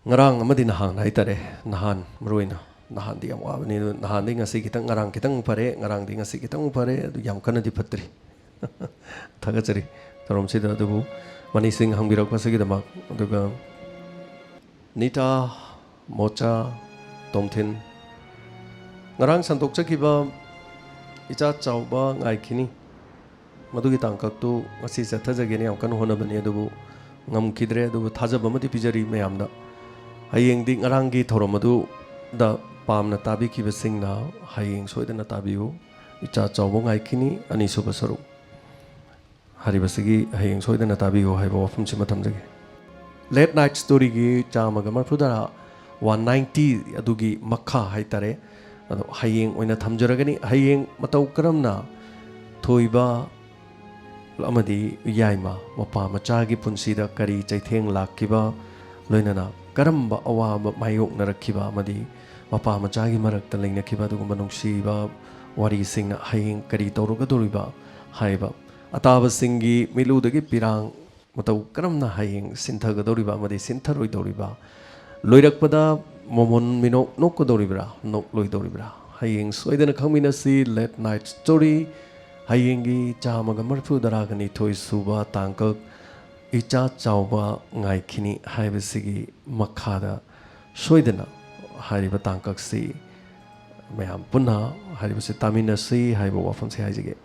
ꯉꯔꯥꯡ ꯑꯃꯗꯤ ꯅꯍꯥꯟ ꯍꯥꯏꯇꯥꯔꯦ, ꯅꯍꯥꯟ ꯃꯔꯨ ꯑꯣꯏꯅ, ꯅꯍꯥꯟꯗꯤ ꯌꯥꯝ ꯋꯥꯕꯅꯤ꯫ ꯑꯗꯨ ꯅꯍꯥꯟꯗꯤ ꯉꯁꯤ ꯈꯤꯇꯪ, ꯉꯔꯥꯡ ꯈꯤꯇꯪ ꯐꯔꯦ, ꯉꯔꯥꯡꯗꯤ ꯉꯁꯤ ꯈꯤꯇꯪ ꯐꯔꯦ, ꯑꯗꯨ ꯌꯥꯝ ꯀꯟꯅꯗꯤ ꯐꯠꯇ꯭ꯔꯤ꯫ ꯊꯥꯒꯠꯆꯔꯤ ꯊꯧꯔꯝꯁꯤꯗ꯫ ꯑꯗꯨꯕꯨ ꯃꯅꯤ ꯁꯤꯡ ꯍꯪꯕꯤꯔꯛꯄꯁꯤꯒꯤꯗꯃꯛ꯫ ꯑꯗꯨꯒ ꯅꯤꯇꯥ, ꯃꯣꯆꯥ, ꯇꯣꯝꯊꯤꯟ, ꯉꯔꯥꯡ ꯁꯟꯗꯣꯛꯆꯈꯤꯕ ꯏꯆꯥ ꯆꯥꯎꯕ ꯉꯥꯏꯈꯤꯅꯤ꯫ ꯃꯗꯨꯒꯤ ꯇꯥꯡꯀꯛꯇꯨ ꯉꯁꯤ ꯆꯠꯊꯖꯒꯦꯅ ꯌꯥꯝ ꯀꯟꯅ ꯍꯣꯠꯅꯕꯅꯤ, ꯑꯗꯨꯕꯨ ꯉꯝꯈꯤꯗ꯭ꯔꯦ꯫ ꯑꯗꯨꯕꯨ ꯊꯥꯖꯕ ꯑꯃꯗꯤ ꯄꯤꯖꯔꯤ ꯃꯌꯥꯝꯗ꯫ ꯍꯌꯦꯡꯗꯤ ꯉꯔꯥꯡꯒꯤ ꯊꯧꯔꯝ ꯑꯗꯨꯗ ꯄꯥꯝꯅ ꯇꯥꯕꯤꯈꯤꯕꯁꯤꯡꯅ ꯍꯌꯦꯡ ꯁꯣꯏꯗꯅ ꯇꯥꯕꯤꯌꯨ꯫ ꯏꯆꯥ ꯆꯥꯎꯕ ꯉꯥꯏꯈꯤꯅꯤ, ꯑꯅꯤꯁꯨꯕ ꯁꯔꯨꯛ꯫ ꯍꯥꯏꯔꯤꯕꯁꯤꯒꯤ ꯍꯌꯦꯡ ꯁꯣꯏꯗꯅ ꯇꯥꯕꯤꯌꯨ ꯍꯥꯏꯕ ꯋꯥꯐꯝꯁꯤꯃ ꯊꯝꯖꯒꯦ꯫ ꯂꯦꯠ ꯅꯥꯏꯠ ꯁ꯭ꯇꯣꯔꯤꯒꯤ ꯆꯥꯝꯃꯒ ꯃꯔꯤꯐꯨ ꯇꯔꯥ, ꯋꯥꯟ ꯅꯥꯏꯟꯇꯤ ꯑꯗꯨꯒꯤ ꯃꯈꯥ ꯍꯥꯏꯇꯥꯔꯦ꯫ ꯑꯗꯣ ꯍꯌꯦꯡ ꯑꯣꯏꯅ ꯊꯝꯖꯔꯒꯅꯤ꯫ ꯍꯌꯦꯡ ꯃꯇꯧ ꯀꯔꯝꯅ ꯊꯣꯏꯕ ꯑꯃꯗꯤ ꯌꯥꯏꯃ ꯃꯄꯥ ꯃꯆꯥꯒꯤ ꯄꯨꯟꯁꯤꯗ ꯀꯔꯤ ꯆꯩꯊꯦꯡ ꯂꯥꯛꯈꯤꯕ, ꯂꯣꯏꯅꯅ ꯀꯔꯝꯕ ꯑꯋꯥꯕ ꯃꯥꯌꯣꯛꯅꯔꯛꯈꯤꯕ ꯑꯃꯗꯤ ꯃꯄꯥ ꯃꯆꯥꯒꯤ ꯃꯔꯛꯇ ꯂꯩꯅꯈꯤꯕ ꯑꯗꯨꯒꯨꯝꯕ ꯅꯨꯡꯁꯤꯕ ꯋꯥꯔꯤꯁꯤꯡꯅ ꯍꯌꯦꯡ ꯀꯔꯤ ꯇꯧꯔꯒꯗꯧꯔꯤꯕ ꯍꯥꯏꯕ ꯑꯇꯥꯕꯁꯤꯡꯒꯤ ꯃꯤꯠꯂꯨꯗꯒꯤ ꯄꯤꯔꯥꯡ ꯃꯇꯧ ꯀꯔꯝꯅ ꯍꯌꯦꯡ ꯁꯤꯟꯊꯒꯗꯧꯔꯤꯕ ꯑꯃꯗꯤ ꯁꯤꯟꯊꯔꯣꯏꯗꯧꯔꯤꯕ, ꯂꯣꯏꯔꯛꯄꯗ ꯃꯣꯃꯣꯟ ꯃꯤꯅꯣꯛ ꯅꯣꯛꯀꯗꯧꯔꯤꯕ꯭ꯔꯥ, ꯅꯣꯛꯂꯣꯏꯗꯧꯔꯤꯕ꯭ꯔꯥ? ꯍꯌꯦꯡ ꯁꯣꯏꯗꯅ ꯈꯪꯃꯤꯟꯅꯁꯤ꯫ ꯂꯦꯠ ꯅꯥꯏꯠ ꯁ꯭ꯇꯣꯔꯤ ꯍꯌꯦꯡꯒꯤ ꯆꯥꯝꯃꯒ ꯃꯔꯤꯐꯨ ꯇꯔꯥꯒ ꯅꯤꯊꯣꯏ ꯁꯨꯕ ꯇꯥꯡꯀꯛ ꯏꯆꯥ ꯆꯥꯎꯕ ꯉꯥꯏꯈꯤꯅꯤ ꯍꯥꯏꯕꯁꯤꯒꯤ ꯃꯈꯥꯗ ꯁꯣꯏꯗꯅ ꯍꯥꯏꯔꯤꯕ ꯇꯥꯡꯀꯛꯁꯤ ꯃꯌꯥꯝ ꯄꯨꯟꯅ ꯍꯥꯏꯔꯤꯕꯁꯤ ꯇꯥꯃꯤꯟꯅꯁꯤ ꯍꯥꯏꯕ ꯋꯥꯐꯝꯁꯤ ꯍꯥꯏꯖꯒꯦ꯫